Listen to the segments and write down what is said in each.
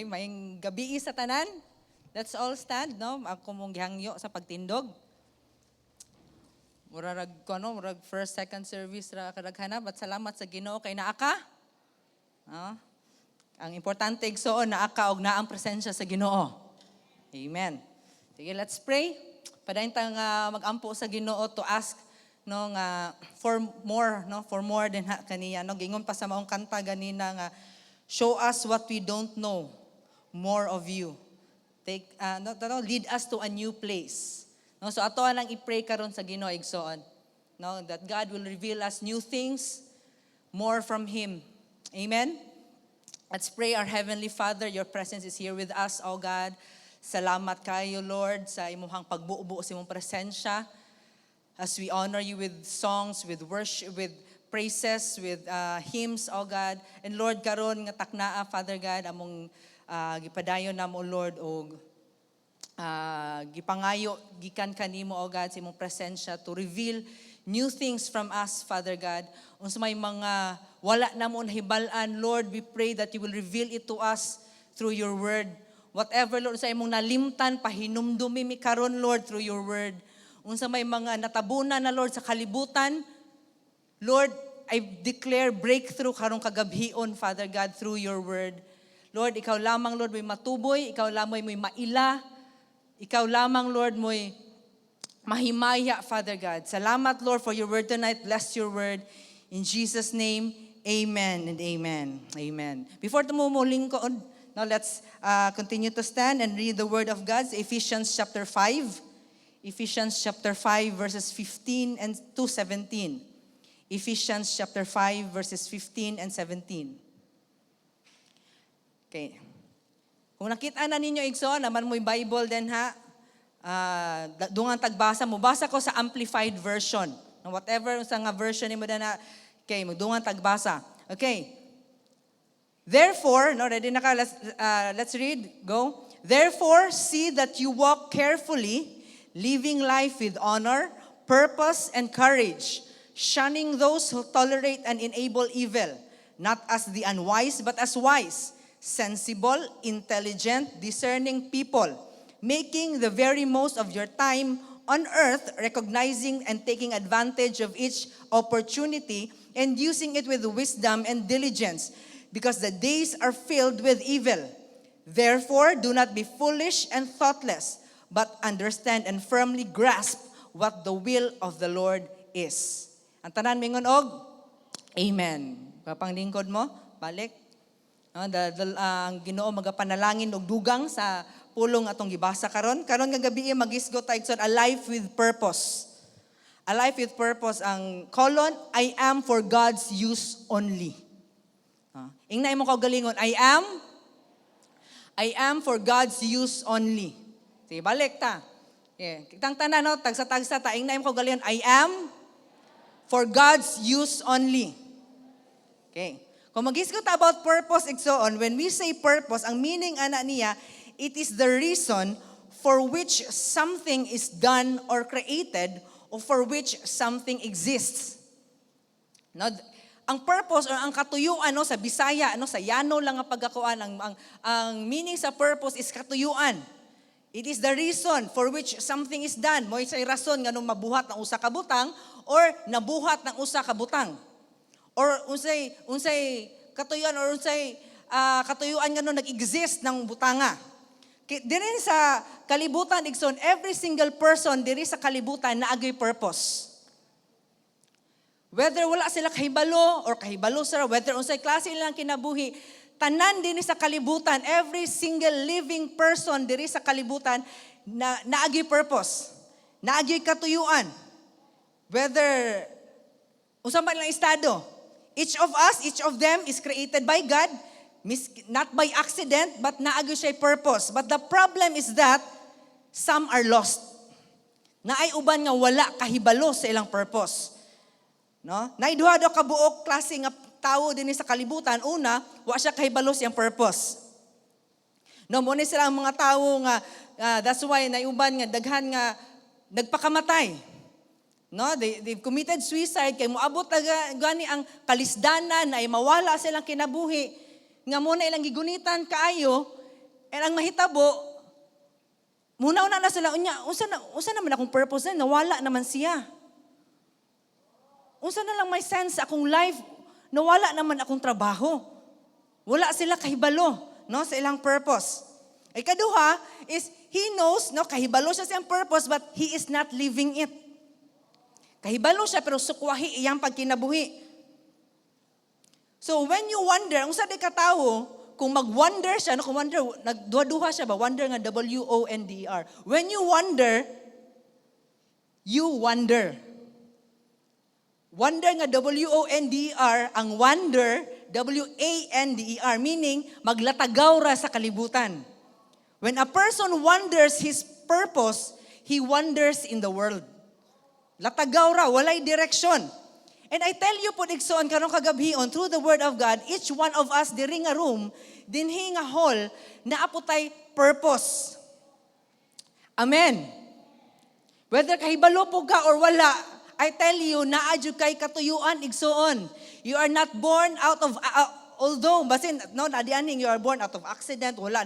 Okay, maayong gabii sa tanan. Let's all stand, no? Ako mong gihangyo sa pagtindog. Murag ko, no, murag first, second service ra kadaghan, but salamat sa Ginoo kay naa ka. No? Ang importante, igsoon, naa ka og naa ang presensya sa Ginoo. Amen. Sige, let's pray. Padayon tang magampo sa Ginoo to ask, no, nga for more, no, for more than ha, kaniya, no? Gingon pa sa maong kanta ganina nga, "Show us what we don't know, more of you." Take no, lead us to a new place. No, so ato lang i-pray karon sa Ginoo, igsoon. No, that God will reveal us new things, more from him. Amen. Let's pray. Our Heavenly Father, your presence is here with us, O God. Salamat kayo, Lord, sa imuhang pagbuo sa imong presensya. As we honor you with songs, with worship, with praises, with hymns, O God. And Lord, karon nga taknaa, Father God, among gipadayon namo, Lord, og gipangayo gikan kanimo, O God, sa imong presensya to reveal new things from us, Father God. Unsa may mga wala namo nahibal-an, Lord, we pray that you will reveal it to us through your word. Whatever, Lord, sa imong nalimtan, pahinumdumi mi karon, Lord, through your word. Unsa may mga natabunan na, Lord, sa kalibutan, Lord, I declare breakthrough karong kagabhion, Father God, through your word. Lord, ikaw lamang, Lord, may matuboy, ikaw lamang may maila, ikaw lamang, Lord, mo'y mahimaya, Father God. Salamat, Lord, for your word tonight. Bless your word. In Jesus' name, amen and amen. Amen. Before tumumulingkod, now let's continue to stand and read the word of God. Ephesians chapter 5. Ephesians chapter 5, verses 15 and to 17. Ephesians chapter 5, verses 15 and 17. Okay. Kung nakita na ninyo, igsoon, naa man mo'y Bible din ha, dungan tagbasa mo. Basa ko sa Amplified Version. No, whatever sa nga version nimo na, okay, magdungan tagbasa. Okay. Therefore, no, ready na ka? Let's read. Go. "Therefore, see that you walk carefully, living life with honor, purpose, and courage, shunning those who tolerate and enable evil, not as the unwise, but as wise, sensible, intelligent, discerning people, making the very most of your time on earth, recognizing and taking advantage of each opportunity and using it with wisdom and diligence, because the days are filled with evil. Therefore, do not be foolish and thoughtless, but understand and firmly grasp what the will of the Lord is." Ang tanan mingon og Amen. Kapanglingkod mo, balik. No, ang Ginoo magapanalangin og dugang sa pulong atong gibasa karon. Karon nga gabi magisgot ta, igsoon, a life with purpose. A life with purpose ang colon, "I am for God's use only." Ingna imong kaugalingon, "I am for God's use only." Sige, balik ta. Okay. Kitang tanan, no, tagsa-tagsa ta, ingna imong kaugalingon, "I am for God's use only." Okay. Kung magisgot ta about purpose, igsoon, when we say purpose, ang meaning ana niya, it is the reason for which something is done or created or for which something exists. No, ang purpose or ang katuyuan, no, sa Bisaya, no, sa yano lang ang pagkakuan, ang meaning sa purpose is katuyuan. It is the reason for which something is done. Mo say rason nganong mabuhat ng usa ka butang or nabuhat ng usa ka butang. Or unsay katuyuan or unsay katuyuan ngano nag-exist ng butanga. Diri sa kalibutan, igsoon, every single person diri sa kalibutan naagay purpose. Whether wala sila kahibalo or kahibalo sila, whether unsay klase ilang kinabuhi, tanan dinhi sa kalibutan, every single living person diri sa kalibutan na naagi purpose, naagi katuyuan. Whether unsa man lang estado, each of us, each of them is created by God, not by accident, but naagi siya purpose. But the problem is that some are lost. Naay uban nga wala kahibalo sa ilang purpose. No? Naay duha daw ka buok klase nga tawo dinhi sa kalibutan. Una, wa siya kahibalo sa iyang purpose. No, mo ni sila ang mga tawo nga that's why naay uban nga daghan nga nagpakamatay. No, they've committed suicide kay moabot na gani ang kalisdanan na ay mawala silang kinabuhi nga mo na ilang gigunitan kaayo. And ang mahitabo, muna-una na sila, unya, unsa naman akong purpose na, nawala naman siya. Unsa na lang may sense akong life, nawala naman akong trabaho. Wala sila kahibalo, no, sa ilang purpose. Ikaduha is he knows, no, kahibalo siya sa iyang purpose, but he is not living it. Kahibalo siya pero sukwahi iyang pagkinabuhi. So when you wonder, unsa di katawo, kung mag-wonder siya, no, kung wonder, nagduha-duha siya ba? Wonder nga wonder. When you wonder, you wonder. Wonder nga wonder, ang wander, wander, meaning maglatagaw ra sa kalibutan. When a person wonders his purpose, he wanders in the world. Latagaw ra, walay direksyon. And I tell you po, igsoon, karong kagabhion, through the word of God, each one of us diri nga room, dinhi nga hall, naa po tay purpose. Amen. Whether kahibalo po ka or wala, I tell you, naa jud kay katuyuan, igsoon. You are not born out of, although, basin, no, nadianing, you are born out of accident, wala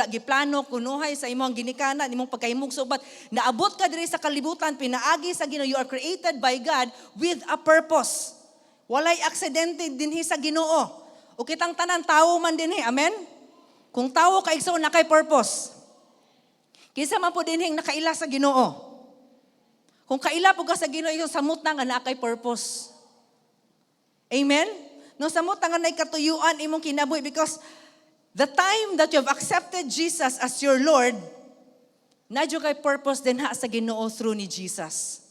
giplano, kunuhay sa imong ginikanan, imong pagkahimugso, but naabot ka diri sa kalibutan, pinaagi sa Ginoo, you are created by God with a purpose. Walay aksidente dinhi sa Ginoo. O kitang tanan tawo man dinhi, amen? Kung tawo ka, igsoon, naa kay purpose. Kinsa man po dinhing nakaila sa Ginoo? Kung kaila po ka sa Ginoo, yung samot na nga naa kay purpose. Amen? No, samot na nga naay katuyuan imong kinabuhi because the time that you have accepted Jesus as your Lord, naa jud kay purpose dinha sa Ginoo through ni Jesus.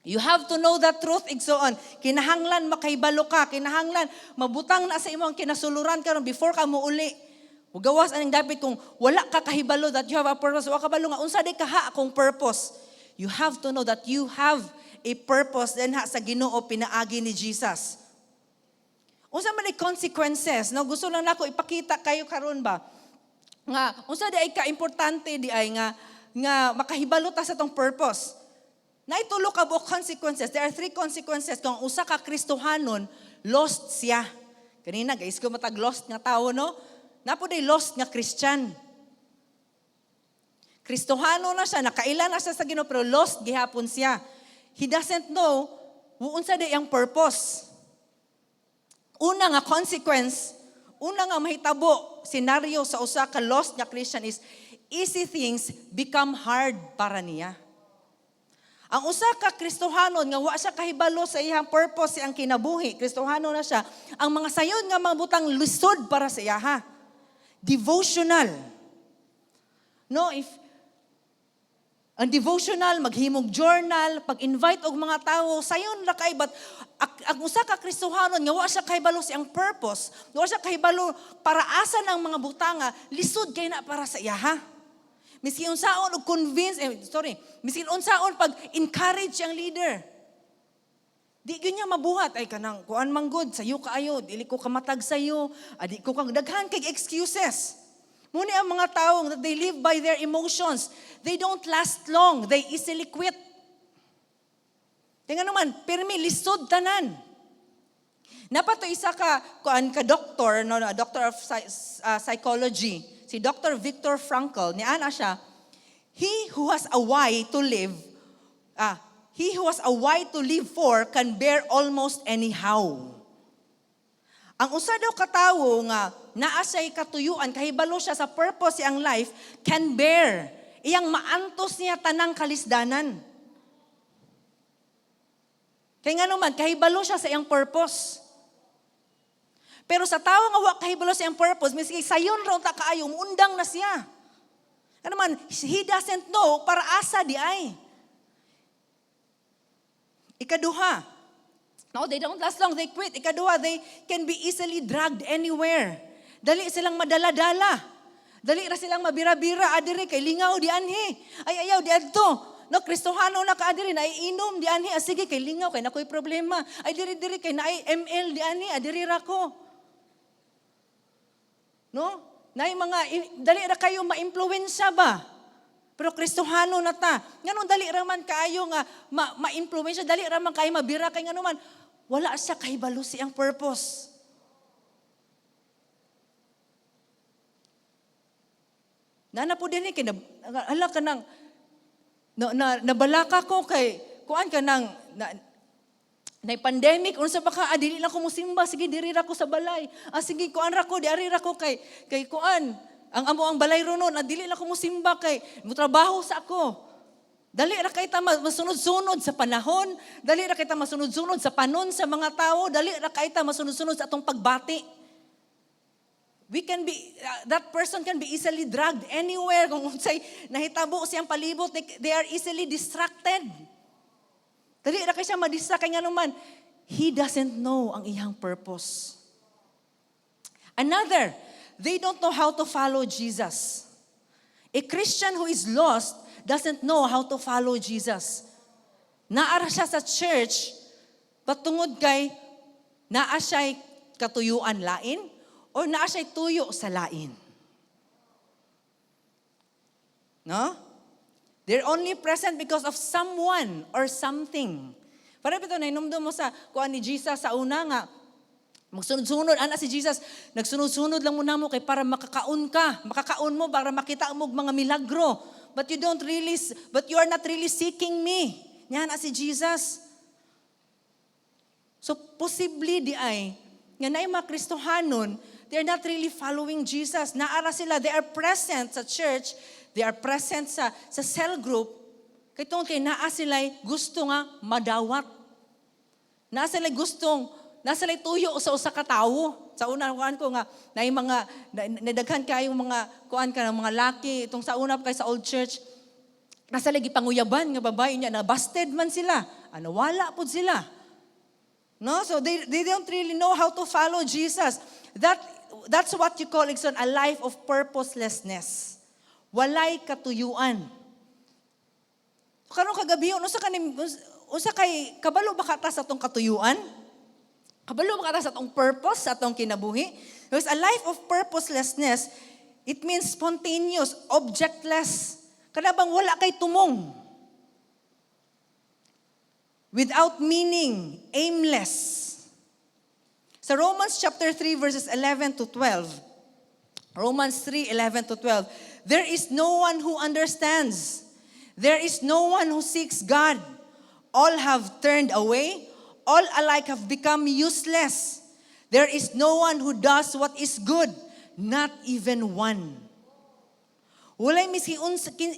You have to know that truth, igsoon. Kinahanglan makahibalo ka, kinahanglan mabutang na sa imong kinasuluran karon before ka muuli. Mugawas aning dapit kung wala ka kahibalo that you have a purpose, wa kabalo nga unsa di kaha akong purpose. You have to know that you have a purpose dinha sa Ginoo pinaagi ni Jesus. Unsa man ay consequences, no? Gusto lang nako ipakita kayo karon ba nga unsa di ay ka-importante di ay nga makahibalo ta sa atong purpose. Naay tulo ka buok consequences. There are three consequences kung usa ka Kristohanon lost siya. Kanina guys ko matag lost nga tawo, no? Naa pod lost nga Christian. Kristohano na siya, nakaila na siya sa Ginoo pero lost gihapon siya. He doesn't know unsa di ang purpose. Una nga consequence, una nga mahitabo scenario sa usa ka lost nga Christian is easy things become hard para niya. Ang usa ka Kristohanon nga wa siya kahibalo sa iyang purpose, iyang kinabuhi, Kristohano na siya, ang mga sayon nga mga butang lisod para sa iyaha. Devotional. No, if ang devotional, maghimog journal, pag-invite og mga tawo, sayon ra kay, but ang usa ka Kristohanon nga wa siya kahibalo sa iyang purpose, wa siya kahibalo para asa ng mga butanga, lisod kay na para sa iyaha. Miski unsaon og convince, eh, sorry, miski unsaon pag encourage ang leader. Di gyud niya mabuhat ay kanang kuan man gud sayo kaayo, dili ko kamatag sayo, adi ko kang daghan kay excuses. Muni ang mga tao that they live by their emotions. They don't last long. They easily quit. Tingnan naman, pirmi lisod tanan. Naa pa to isa ka kuan ka doctor, no, doctor of psychology, si Dr. Viktor Frankl, niana siya, "He who has a why to live for can bear almost anyhow." Ang usa daw katawo nga naa siya'y katuyuan, kahibalo siya sa purpose iyang life, can bear. Iyang maantos niya tanang kalisdanan. Kaya nga naman, kahibalo siya sa iyang purpose. Pero sa tao nga wa kahibalo sa iyang purpose, miski sayon ra unta kaayo, muundang na siya. Ano man, he doesn't know para asa di ay. Ikaduha, no, they don't last long, they quit. Ikaduha, they can be easily dragged anywhere. Dali silang madala-dala. Dali ra silang mabira-bira adiri kay lingaw di anhi. Ay, ayaw di adto. No, Kristohano na ka adiri naiinom di anhi. Ah, sige kay lingaw kay nakoy problema. Ay, diri diri kay naay ML di anhi, adiri ra ko. No? Naay mga dali ra kayo maimpluwensya ba? Pero Kristohano na ta. Nganong dali ra man kaayo nga ma-impluwensya, dali ra man kaayo mabira kay ngano man wala siya kahibalo sa iyang purpose. Naa na po din kay hala ka nang na, nabalaka ko kay kuan ka nang na pandemic, unsa ba ka, ah, dili lang ko musimba, sige, diri ra ko sa balay. Ah, sige, kuan ra ko, di ari ra ko kay kuan ang amo ang balay ronon, ah, dili lang ko musimba kay motrabaho sa ako. Dali ra kay ta masunod-sunod sa panahon, dali ra kay ta masunod-sunod sa panon sa mga tao, dali ra kay ta masunod-sunod sa atong pagbati. We can be, that person can be easily dragged anywhere kung unsay nahitabo siyang palibot, they are easily distracted. Dali ra kay siya madistract kay ngano man, he doesn't know ang iyang purpose. Another, they don't know how to follow Jesus. A Christian who is lost doesn't know how to follow Jesus. Naa ra siya sa church, but tungod kay naa siya'y katuyuan lain or naa siya'y tuyo sa lain. No? They're only present because of someone or something. Para bitaw nahinumdum mo sa kuan ni Jesus sa una nga magsunod-sunod ana si Jesus, nagsunod-sunod lang mo namo kay para makakaon ka, makakaon mo para makita mo og mga milagro. But you are not really seeking me. Niya na si Jesus. So posible di ay nga naay mga Kristohanon, they are not really following Jesus. Naa ra sila, they are present sa church, they are present sa cell group, kay tungod kay naa sila'y gusto nga madawat. Naa sila'y gustong, naa sila'y tuyo sa usa ka tawo. Sa una kuan ko nga naay mga nadaghan kayong mga kuan ka ng mga laki itong sa una pa kay sa old church. Naa sila'y gipanguyaban nga babae niya na busted man sila. Ano, wala pud sila. No? So they don't really know how to follow Jesus. That's what you call, igsoon, a life of purposelessness. Walay katuyuan. Karon kagabi, unsa kanim unsa kay kabalo ba ka ta sa atong katuyuan? Kabalo ba ka ta sa atong purpose sa atong kinabuhi? Because a life of purposelessness, it means spontaneous, objectless. Kana bang wala kay tumong. Without meaning, aimless. Sa Romans chapter 3 verses 11 to 12, Romans 3, 11 to 12, "There is no one who understands. There is no one who seeks God. All have turned away. All alike have become useless. There is no one who does what is good, not even one." Walay miski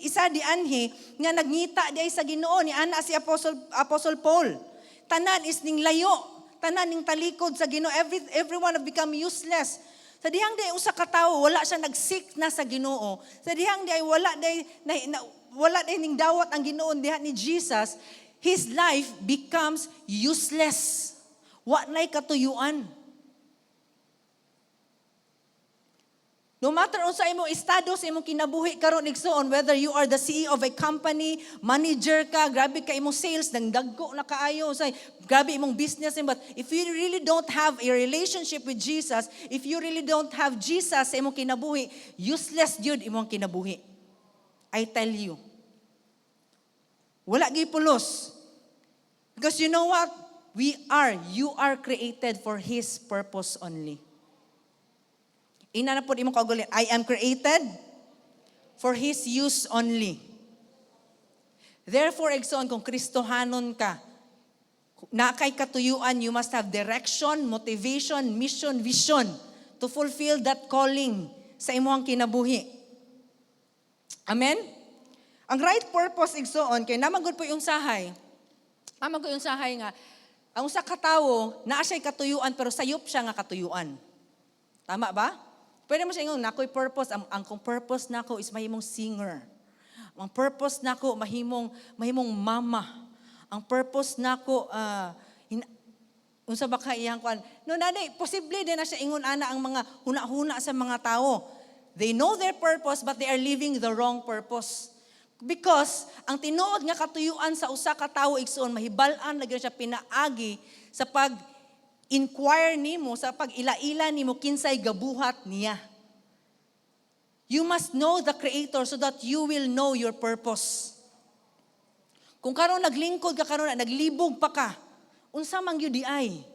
isa di anhi nga nagngita di ay sa Ginoo, ni ana si Apostle Paul. Tanan is ning layo, tanan ning talikod sa Ginoo. Everyone have become useless. Sa dihang di ay usa ka tawo wala siya nag-seek na sa Ginoo. Sa dihang di ay wala di na, wala di ning dawat ang Ginoo diha ni Jesus, his life becomes useless. Wa nay katuyuan. No matter unsa imong estado sa imong kinabuhi karon, igsoon, whether you are the CEO of a company, manager ka, grabe ka imong sales, nang dagko na kaayo, say, grabe imong business, but if you really don't have a relationship with Jesus, if you really don't have Jesus sa imong kinabuhi, useless jud imong kinabuhi. I tell you. Wala gyud pulos. Because you know what? You are created for His purpose only. Ingna na po imong kaugalingon, "I am created for His use only." Therefore, igsoon, kung Kristohanon ka, na kay katuyuan, you must have direction, motivation, mission, vision to fulfill that calling sa imong kinabuhi. Amen? Ang right purpose, igsoon, kay naa man gud po yung sahay. Naa man gud yung sahay nga, ang usa ka tawo, naa siya'y katuyuan, pero sayop siya nga katuyuan. Tama ba? Pwede mo siya ingon, "Nako'y purpose. Ang kong purpose nako is mahimong singer. Ang purpose nako mahimong mama. Ang purpose nako, unsa ba ka iyang kuan?" No, nanay, posible din na siya ingon ana ang mga huna-huna sa mga tao. They know their purpose, but they are living the wrong purpose. Because ang tinuod nga katuyuan sa usa ka tawo, igsoon, mahibal-an na gyud siya pinaagi sa pag inquire nimo, sa pag-ila-ila nimo kinsay gabuhat niya. You must know the Creator so that you will know your purpose. Kung karon naglingkod ka karon, naglibog pa ka, unsa man gyud di ay?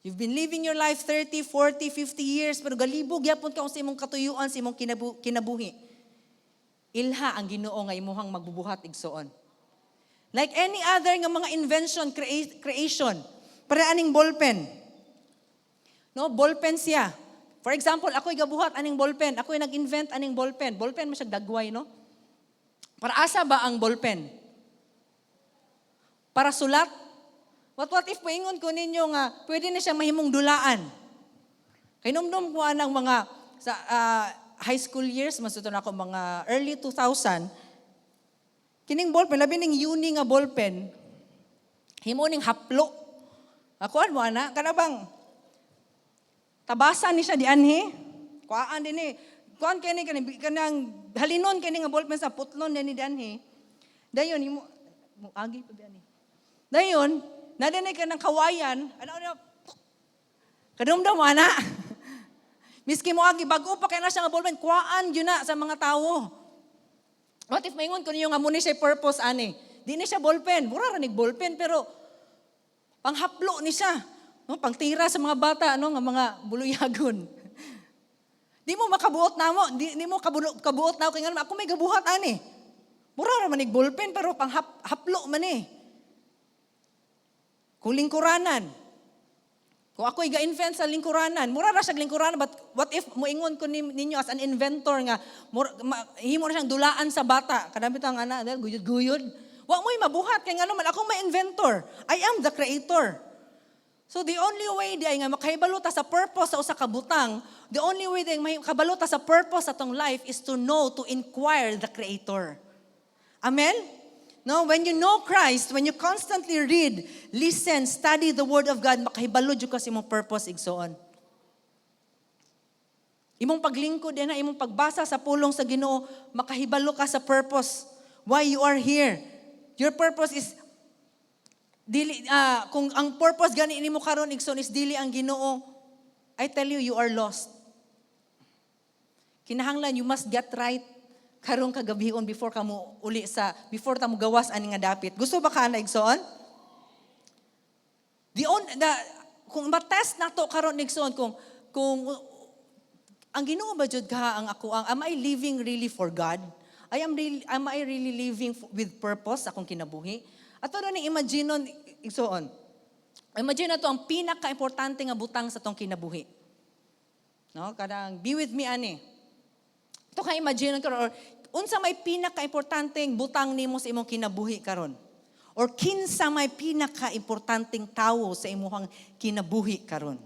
You've been living your life 30, 40, 50 years, pero galibog gyapon ka sa imong katuyuan, sa imong kinabuhi. Ilha ang Ginoo nga imuhang magbubuhat, igsoon. Like any other nga mga invention, creation, para aning ballpen. No, ballpen siya. For example, ako'y gabuhat aning ballpen. Ako'y nag-invent aning ballpen. Ballpen mo siya dagway, no? Para asa ba ang ballpen? Para sulat? What if paingon ko ninyo nga pwede na siya mahimong dulaan? Kay numdum ko anang mga sa high school years, mas na ako mga early 2000, kining ballpen, labi ning uni nga ballpen, himo ning haplo. Akuan mo ana, kana bang tabasan ni siya dianhi? Kuaan din ni. Kuan kini kani kanang halinon kini nga ballpen sa putlon ni dianhi. Dayon himo mo agi pa biani. Dayon, nadinay ka ng kawayan, ano ano kadumdum mo ana. Miski mo agi bago pa kay na siya nga ballpen, kuaan gyud na sa mga tawo. What if maingon ko ninyo nga mo ni siya purpose ani? Di ni siya ballpen, mura ra nig ballpen pero panghaplo ni siya. No, pangtira sa mga bata, no, nga mga buluyagon. Di mo makabuot na mo, di mo kabuot na kay ngano ako may gabuhat ani. Mura ra man nig ballpen pero panghaplo man eh. Kung lingkuranan, kung ako ga-invent sa lingkuranan, mura ra siya lingkuranan, but what if moingon ko ninyo as an inventor nga mura, himo na siyang dulaan sa bata, kadami ang ana, guyod-guyod. Wa mo'y mabuhat kay ngano man ako may inventor. I am the creator. So the only way di ay nga makahibalo ta sa purpose sa usa ka butang, the only way di ay makabalo ta sa purpose sa atong life is to know, to inquire the creator. Amen? No, when you know Christ, when you constantly read, listen, study the Word of God, makahibalo jud ka sa imong purpose, igsoon. Imong paglingkod din na, imong pagbasa sa pulong sa Ginoo, makahibalo ka sa purpose. Why you are here. Your purpose is dili kung ang purpose gani nimo karon, igsoon, is dili ang Ginoo, I tell you, you are lost. Kinahanglan you must get right karong kagabion before ka mo uli sa before ta mo gawas ani nga dapit. Gusto ba ka na, igsoon? The on the kung matest nato karon, igsoon, kung ang Ginoo ba jud ka ang ako ang am I living really for God? I am really am I really living with purpose akong kinabuhi? Ato na ning imagine, igsoon. Imagine nato ang pinaka-importante nga butang sa atong kinabuhi. No, kanang be with me ani. Ito ka imagine karon or unsa may pinaka-importanteng butang nimo sa imong kinabuhi karon? Or kinsa may pinaka-importanteng tawo sa imong kinabuhi karon?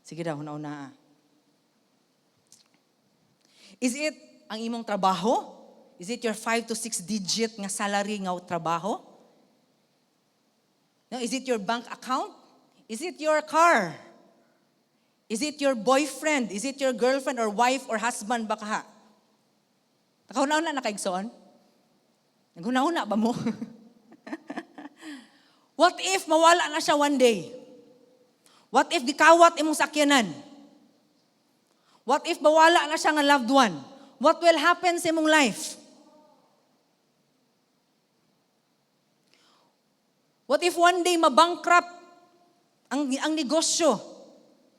Sige daw, huna-huna. Is it ang imong trabaho? Is it your 5 to 6 digit nga salary nga trabaho? No, is it your bank account? Is it your car? Is it your boyfriend? Is it your girlfriend or wife or husband ba kaha? Nakahuna-huna na ka, igsoon? Naghuna-huna ba mo? What if mawala na siya one day? What if gikawat imong sakyanan? What if mawala na siya nga loved one? What will happen sa imong life? What if one day mabankrupt ang negosyo?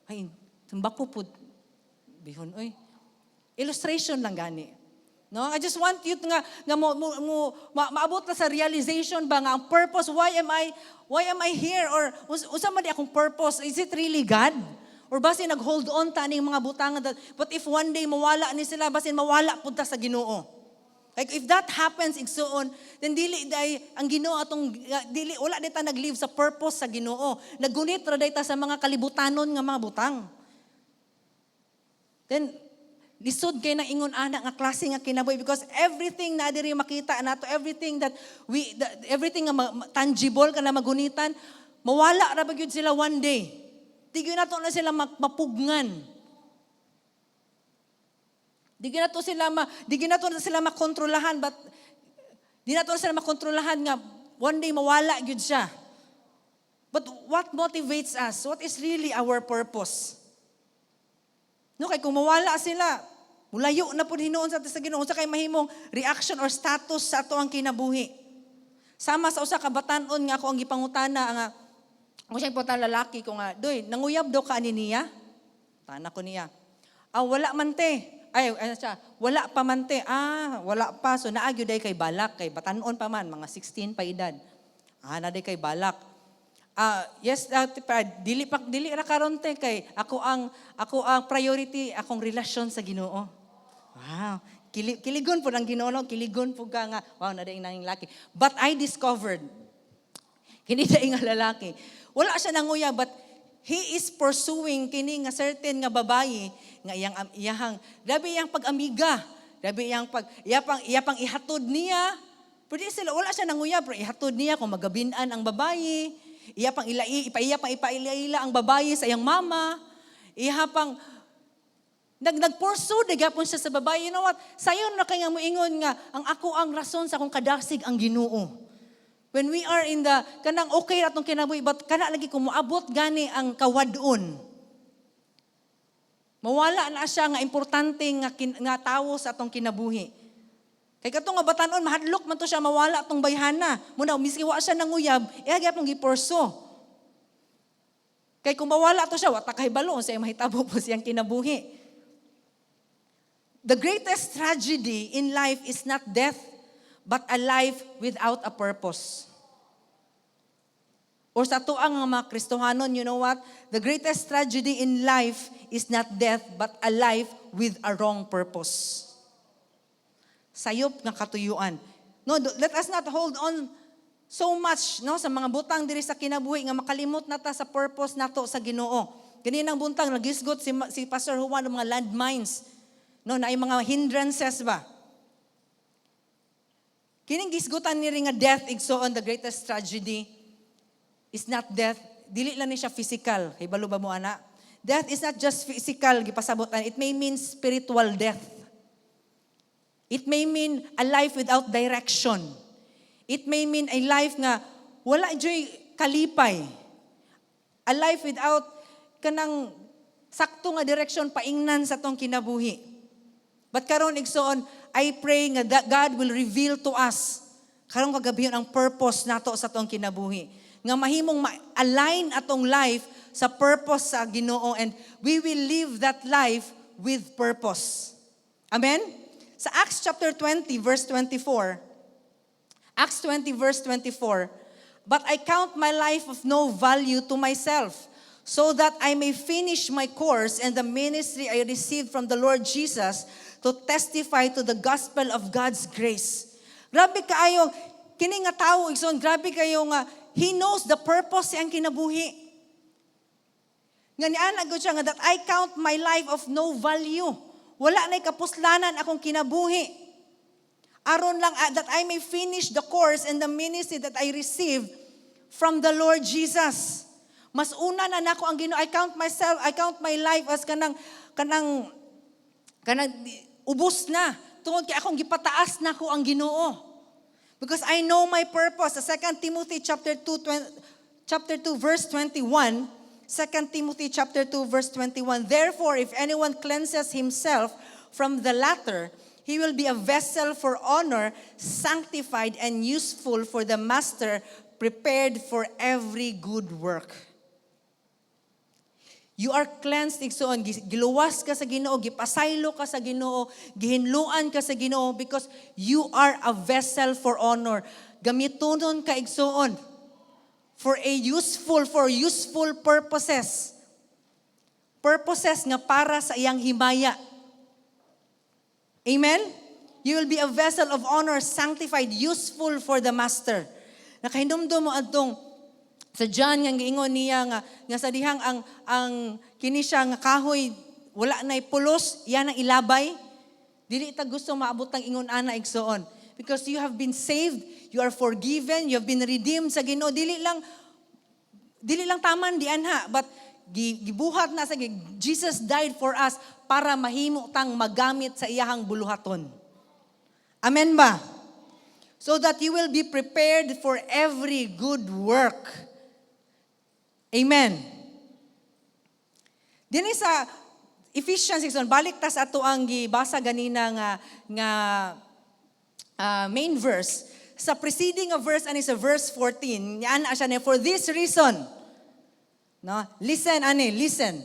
Ay, tumbako po. Bihon, oy. Illustration lang gani. No, I just want you to nga mo maabot na sa realization ba nga ang purpose, why am I here or unsa man di akong purpose? Is it really God? Or basin nag-hold on ta ning mga butang that, but if one day mawala ni sila, basin mawala pud ta sa Ginoo. Like if that happens, igsuon, then dili day ang Ginoo atong dili wala di ta nag-live sa purpose sa Ginoo. Naggunit ra day ta sa mga kalibutanon nga mga butang. Then lisod kay nang ingon ana nga klase nga kinabuhi because everything na diri makita nato, everything that we the, everything nga tangible kana magunitan, mawala ra ba gyud sila one day. Di gyud nato na sila mapugngan. Di gyud nato na sila makontrolahan, but di nato na sila makontrolahan nga one day mawala gyud siya. But what motivates us? What is really our purpose? No, kay kung mawala sila, mulayo na pud hinuon sa ato sa Ginoo, unsa kay mahimong reaction or status sa ato ang kinabuhi? Sama sa usa ka batan-on nga ako ang gipangutana nga Mo siya importante lalaki ko nga, "Doy, nanguyab daw ka ani niya?" Tana ko niya. "Ah, wala man te." Ay, ano siya, "Wala pa man te." "Ah, wala pa. So naa gyud kay balak, kay batanon pa man, mga 16 pa edad. Ah, naa kay balak." "Ah, yes, pa, dili pa, dili ra karon te, kay ako ang priority, akong relasyon sa Ginoo." Wow. Kiligon po ng Ginoo, no? Kiligon po ka nga, wow, na nang laki. But I discovered, kini nga lalaki, wala siya nanguyab, but he is pursuing kini nga certain nga babayi nga iyang iyahang grabe iyang pag-amiga, grabe iyang pag iya pang ihatod niya. Pero di sila, wala siya nanguyab, pero ihatod niya kung magabinan ang babayi, iya pang ilai, iya pang ipailaila ang babayi sa iyang mama, iya pang nag-pursue de gapon siya sa babae. You know what? Sayon na kay nga moingon nga ang ako ang rason sa akong kadasig ang Ginoo. When we are in the kanang okay ra atong kinabuhi, but kana lagi kung moabot gani ang kawadon. Mawala na siya nga importante nga tawo sa atong kinabuhi. Kay katong nga batanon, mahadlok man to siya mawala atong bayhana. Muna miski wa siya nanguyab, iya gyapon gi-pursue. Kay kung mawala to siya, wa ta kahibalo unsa mahitabo po siyang kinabuhi. The greatest tragedy in life is not death, but a life without a purpose. Or sa tuang nga mga Kristohanon, you know what? The greatest tragedy in life is not death, but a life with a wrong purpose. Sayop nga katuyuan. No, let us not hold on so much, no, sa mga butang diri sa kinabuhi nga makalimot na ta sa purpose nato sa Ginoo. Ganinang buntag nagisgot si Pastor Juan ng mga landmines. No, na mga hindrances ba? Kining gisgutan ni nga death, igsoon, the greatest tragedy is not death. Dili lang ni siya physical. Kay balo ba mo ana? Death is not just physical, gipasabotan. It may mean spiritual death. It may mean a life without direction. It may mean a life nga wala joy kalipay. A life without kanang sakto nga direksyon paingnan sa tong kinabuhi. But karon, igsoon, I pray nga that God will reveal to us karong kagabi ang purpose nato sa tong kinabuhi. Nga mahimong ma-align atong life sa purpose sa Ginoo and we will live that life with purpose. Amen? Sa Acts chapter 20 verse 24, Acts 20 verse 24, "But I count my life of no value to myself, so that I may finish my course and the ministry I received from the Lord Jesus to testify to the gospel of God's grace." Grabe kaayo, kini nga tawo, igsoon, grabe kayo nga, he knows the purpose siyang kinabuhi. Nga niana gud siya nga that I count my life of no value. Wala na'y kapuslanan akong kinabuhi. Aron lang that I may finish the course and the ministry that I received from the Lord Jesus. Mas una na nako ang Ginoo. I count myself, I count my life as kanang ubos na. Tungod kay akong gipataas nako ang Ginoo. Because I know my purpose. Sa 2 Timothy chapter 2 20, chapter 2 verse 21, 2 Timothy chapter 2 verse 21, "Therefore, if anyone cleanses himself from the latter, he will be a vessel for honor, sanctified and useful for the master, prepared for every good work." You are cleansed, igsoon. Giluwas ka sa Ginoo, gipasaylo ka sa Ginoo, gihinluan ka sa Ginoo because you are a vessel for honor. Gamitonon ka, igsoon, for useful purposes. Purposes nga para sa iyang himaya. Amen? You will be a vessel of honor, sanctified, useful for the master. Nakahinumdum mo adtong sa John nga giingon niya nga sa dihang ang kini siya nga kahoy wala nay pulos, yan ang ilabay. Dili ta gusto maabot ang ingon ana, igsoon. Because you have been saved, you are forgiven, you have been redeemed sa Ginoo. Dili lang taman di anha, but gibuhat na sa Jesus died for us para mahimo tang magamit sa iyahang buluhaton. Amen ba? So that you will be prepared for every good work. Amen. Dinhi sa Ephesians 6, balik ta sa ato ang gibasa ganina nga main verse. Sa preceding nga verse ani sa verse 14, yan siya niya, "For this reason," No? Listen, ani, listen.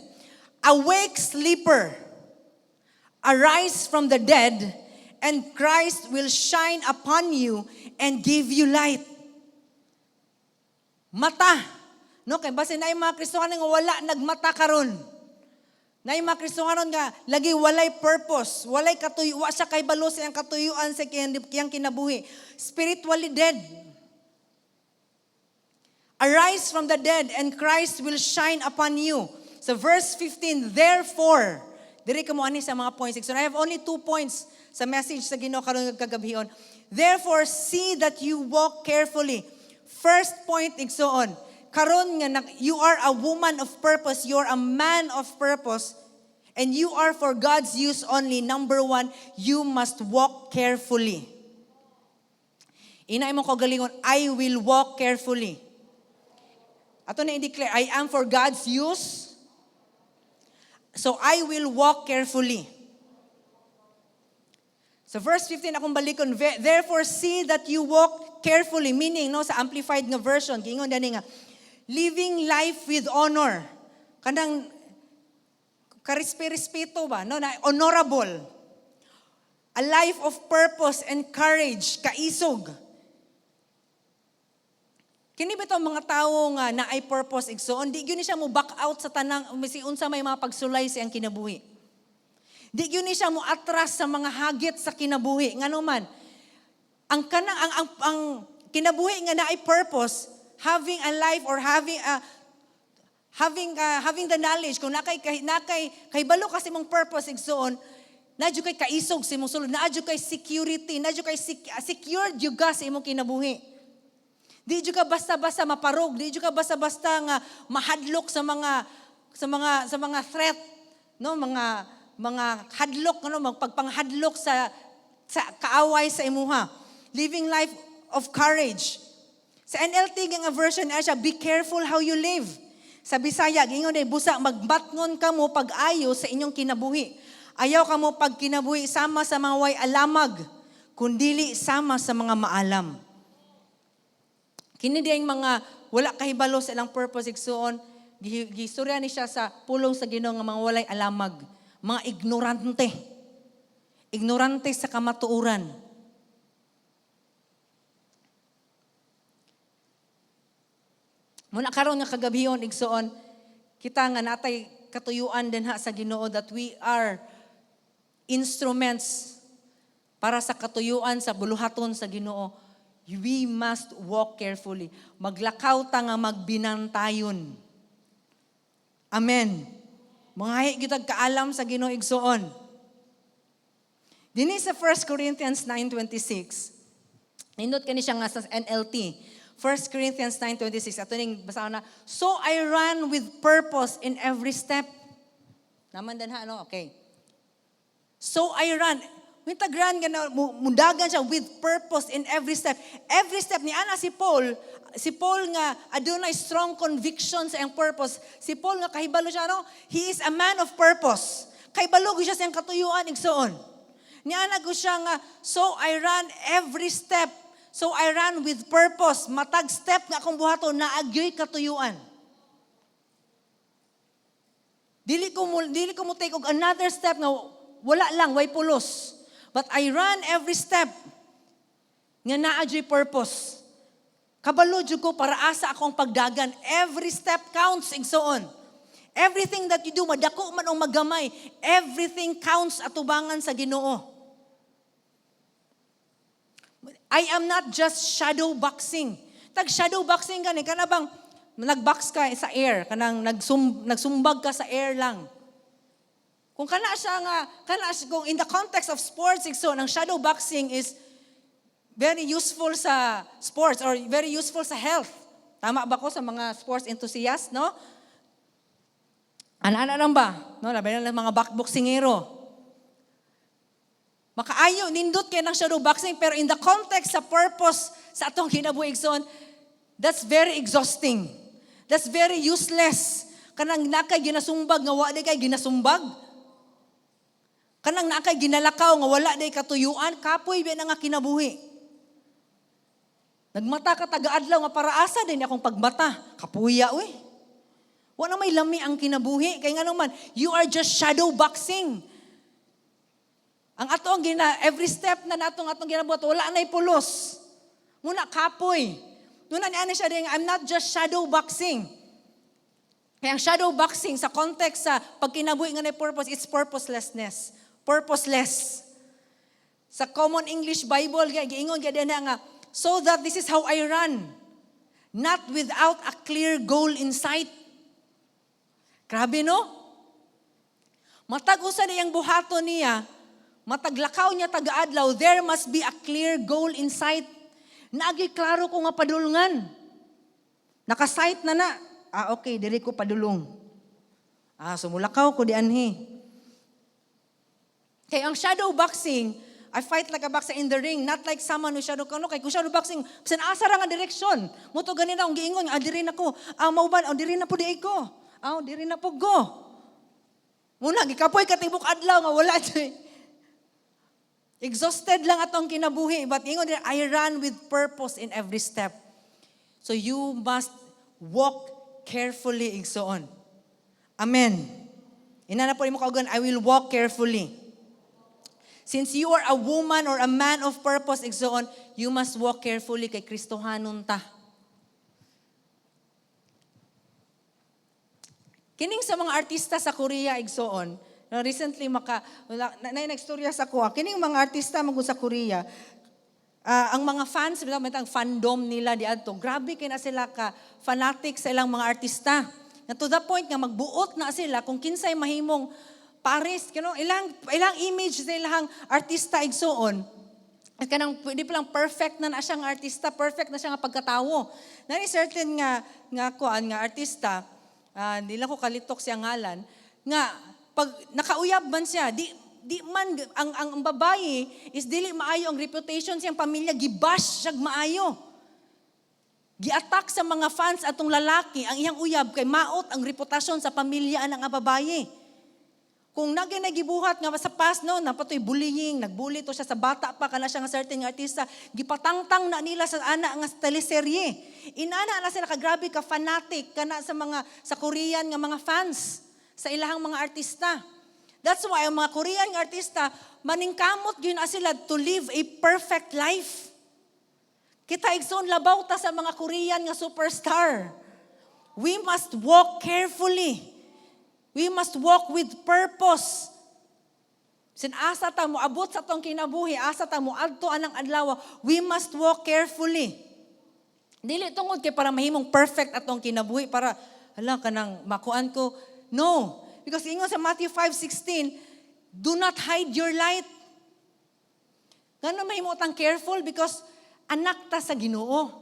"Awake, sleeper. Arise from the dead, and Christ will shine upon you and give you light." Mata. No, kay basin naay mga Kristohanon nga wala nagmata karon. Naay mga Kristohanon nga lagi walay purpose, walay katuyo, wa siya kahibalo sa iyang katuyuan sa iyang kinabuhi. Spiritually dead. "Arise from the dead and Christ will shine upon you." So verse 15, "Therefore," diri ka mo ani sa mga points. So I have only two points sa message sa Ginoo karon nga kagabhion. "Therefore, see that you walk carefully." First point, igsoon, karon nga you are a woman of purpose, you are a man of purpose, and you are for God's use only. Number one, you must walk carefully. Ingna imong kaugalingon, "I will walk carefully." Ato na i-declare, "I am for God's use. So I will walk carefully." So verse 15 akong balikon, "Therefore see that you walk carefully," meaning, no, sa Amplified nga version, giingon dani nga living life with honor. Kanang karespe-respeto ba, no, na honorable. A life of purpose and courage, kaisog. Kini ba itong mga tawo nga naay purpose, igsoon, di gyud ni siya mo back out sa tanang misi unsa may mga pagsulay sa iyang kinabuhi. Di gyud ni siya mo atras sa mga hagit sa kinabuhi. Ngano man, ang kanang ang kinabuhi nga naay purpose, having a life or having the knowledge kung nakay kahibalo ka sa imong purpose, igsoon, naa jud kay kaisog sa imong sulod, naa jud kay security, naa jud kay secured jud ka sa imong kinabuhi. Di jud ka basta-basta maparog, di jud ka basta-basta nga mahadlok sa mga threat, no, mga hadlok, ano, magpagpanghadlok sa kaaway sa imuha. Living life of courage. Sa NLT nga version ay siya, "Be careful how you live." Sa Bisaya, gingon day, "Busa magbatngon kamo pag-ayo sa inyong kinabuhi. Ayaw kamo pagkinabuhi sama sa mga way alamag, kundili sama sa mga maalam." Kini diyang mga wala kahibalo sa ilang purpose, igsuon, gistorya ni siya sa pulong sa Ginoo nga mga walay alamag, mga ignorante. Ignorante sa kamatuoran. Muna karon nga kagabhion, igsuon, kita nga natay katuyuan din ha sa Ginoo that we are instruments para sa katuyuan sa buluhaton sa Ginoo. We must walk carefully. Maglakaw ta nga magbinantayon. Amen. Manghahi gyud kaalam sa Ginoo, igsuon. Dinhi sa 1 Corinthians 9:26, nindot kani siya nga sa NLT. 1 Corinthians 9:26, ato ning basahon na, "So I run with purpose in every step." Naman din ha, no? Okay. So I run. Wintag run ka na, mundagan siya with purpose in every step. Every step ni ana si Paul nga adunay strong conviction sa iyang purpose. Si Paul nga kahibalo siya, no? He is a man of purpose. Kahibalo gyud siya sa iyang katuyuan, igsoon. Ni ana ko siya nga, "So I run every step. So I run with purpose." Matag step nga akong buhaton, naa gyoy katuyuan. Dili ko mo take og another step nga wala lang, way pulos. But I run every step nga naa jud purpose. Kabalo jud ko para asa akong pagdagan. Every step counts, igsoon. Everything that you do, madako man o magamay, everything counts atubangan sa Ginoo. I am not just shadow boxing. Tag shadow boxing gani kana bang nagbox ka sa air, kanang nagsumbag ka sa air lang. Kung kana siya nga kana siya, kung in the context of sports, igsoon, ang shadow boxing is very useful sa sports or very useful sa health. Tama ba ko sa mga sports enthusiasts, no? Ana-ana lang ba? No, labi na lang mga boxingero. Makaayo, nindot kay ng shadow boxing, pero in the context sa purpose sa atong kinabuhi, igsoon, that's very exhausting. That's very useless. Kanang nakay ginasumbag nga wa di kay ginasumbag. Kanang nakay ginalakaw nga wala di katuyuan, kapoy ba na nga kinabuhi. Nagmata ka taga-adlaw nga para asa din akong pagmata. Kapuya uy. Wala may lami ang kinabuhi. Kay ngano man, you are just shadow boxing. Ang ato ang gina, every step na natong atong ginabuhat, wala na'y pulos. Muna kapoy. Muna ni ano siya din, I'm not just shadow boxing. Kaya ang shadow boxing sa context sa pagkinabuhi nga na purpose, it's purposelessness. Purposeless. Sa Common English Bible, giingon gyud na nga, so that this is how I run. Not without a clear goal in sight. Grabe, no? Matag usa niyang buhaton niya, matag lakaw niya taga-adlaw, there must be a clear goal in sight. Naagi klaro ko nga padulungan. Naka-sight na na. Ah, okay, diri ko padulong. Ah, sumulakaw ko di anhi. Kay ang shadow boxing, I fight like a boxer in the ring, not like someone who shadow kano. Kay kung shadow boxing, bisan asa ra nga direksyon. Muto ganina akong giingon, ah, diri na ko. Ah, mauban, ah, diri na po di ko. Ah, diri na po go. Muna, gikapoy ka tibok adlaw nga wala jud. Exhausted lang atong kinabuhi. But ingon din, I run with purpose in every step. So you must walk carefully, igsoon. Amen. Ina na po imo kaugan, I will walk carefully. Since you are a woman or a man of purpose, igsoon, you must walk carefully kay Kristohanon ta. Kining sa mga artista sa Korea, igsoon, no, recently maka wala na, na nagstorya sa kuha. Kining mga artista man sa Korea, ang mga fans, bitaw may ang fandom nila diadto. Grabe kay na sila ka fanatic sa ilang mga artista. Na to the point nga magbuot na sila kung kinsay mahimong pares ilang image sa ilang artista, igsoon. At kanang pwede pa lang perfect na na siyang artista, perfect na siya nga pagkatawo. Nani certain nga nga kuan nga artista, di lang ko kalitok siya ngalan, nga pag nakauyab man siya, di di man ang babae is dili maayo ang reputation siyang pamilya, gibash siya maayo. Giattack sa mga fans atong lalaki ang iyang uyab kay maot ang reputasyon sa pamilya ang babae. Kung nagay nagibuhat nga sa past, no, napatoy bullying, nagbully to siya sa bata pa kana siya nga certain nga artista, gipatangtang na nila sa ana nga teleserye. Inana na sila kagrabe ka fanatic kana sa mga sa Korean nga mga fans sa ilahang mga artista. That's why ang mga Korean nga artista maningkamot gyud na sila to live a perfect life. Kita, igsoon, labaw ta sa mga Korean nga superstar. We must walk carefully. We must walk with purpose. Sin asa ta mo abot sa atong kinabuhi, asa ta mo adto anang adlaw, we must walk carefully. Dili tungod kay para mahimong perfect atong kinabuhi para hala kanang makuan ko. No, because ingon sa Matthew 5:16, do not hide your light. Ngano mahimo tang careful? Because anak ta sa Ginoo.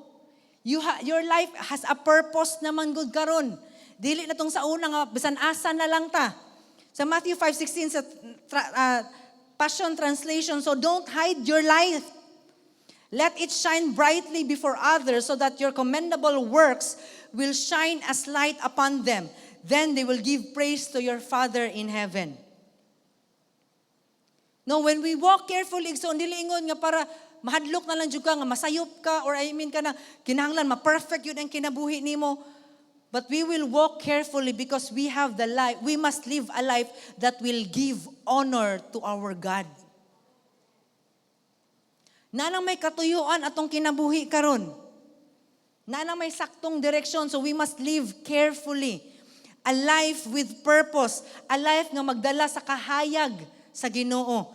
Your life has a purpose naman gud karon. Dili na tong sa una nga bisan asa na lang ta. Sa Matthew 5:16 sa Passion Translation, so don't hide your light. Let it shine brightly before others so that your commendable works will shine as light upon them. Then they will give praise to your Father in heaven. No, when we walk carefully, so dili ingon nga para mahadlok na lang jud ka nga masayop ka or I mean ka na kinahanglan ma-perfect yun ang kinabuhi nimo. But we will walk carefully because we have the life. We must live a life that will give honor to our God. Nanang may katuyuan atong kinabuhi karon. Nanang may saktong direksyon, so we must live carefully. A life with purpose, a life nga magdala sa kahayag sa Ginoo.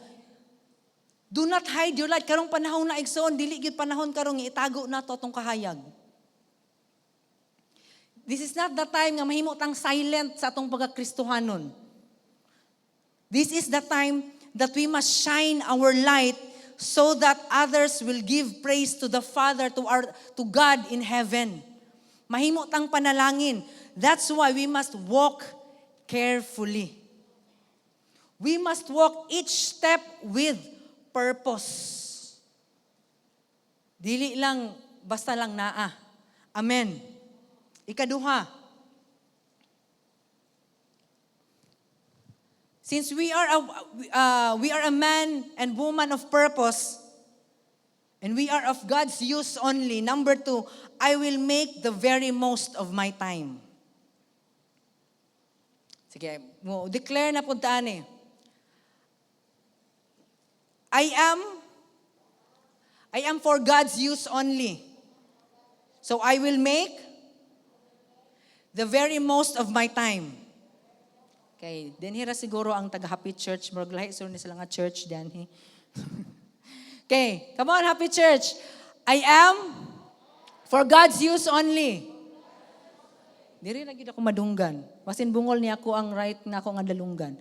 Do not hide your light. Karong panahon na, igsoon, dili gyud panahon karong itago nato atong kahayag. This is not the time nga mahimo tang silent sa atong pagkakristohanon. This is the time that we must shine our light so that others will give praise to the Father, to God in heaven. Mahimo tang panalangin. That's why we must walk carefully. We must walk each step with purpose. Dili lang basta lang naa. Amen. Ikaduha. Since we are a man and woman of purpose, and we are of God's use only, number two, I will make the very most of my time. Sige, mo declare na punta ani. I am for God's use only. So I will make the very most of my time. Okay, dinhi ra siguro ang taga Happy Church, murag lahi siguro ni sila nga church dinhi. Okay, come on, Happy Church. I am for God's use only. Diri na gyud ako madunggan. Basin bungol niya ako ang right na ako nga dalunggan.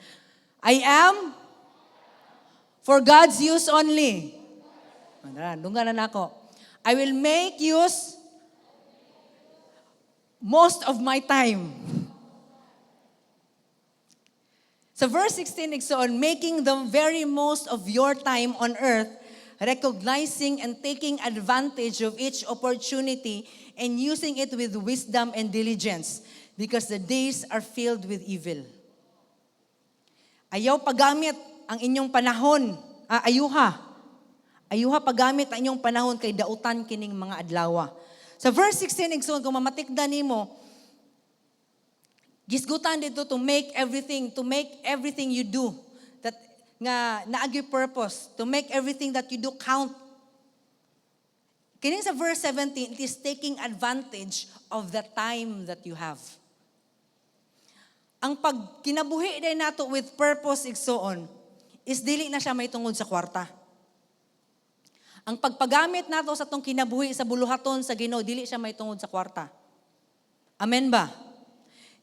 I am for God's use only. Tara, dunggan na nako. I will make use most of my time. Sa verse 16, igsoon, making the very most of your time on earth, recognizing and taking advantage of each opportunity and using it with wisdom and diligence, because the days are filled with evil. Ayaw paggamit ang inyong panahon, ayuha. Ayuha paggamit ang inyong panahon kay dautan kining mga adlawa. Sa verse 16, igsoon, kung mamatikdan nimo, gisgutan dito to make everything you do that nga naagi purpose, to make everything that you do count. Kining sa verse 17, it is taking advantage of the time that you have. Ang pagkinabuhi din nato with purpose, igsoon, is dili na siya may tungod sa kwarta. Ang pagpagamit nato sa atong kinabuhi sa buluhaton sa Ginoo, dili siya may tungod sa kwarta. Amen ba?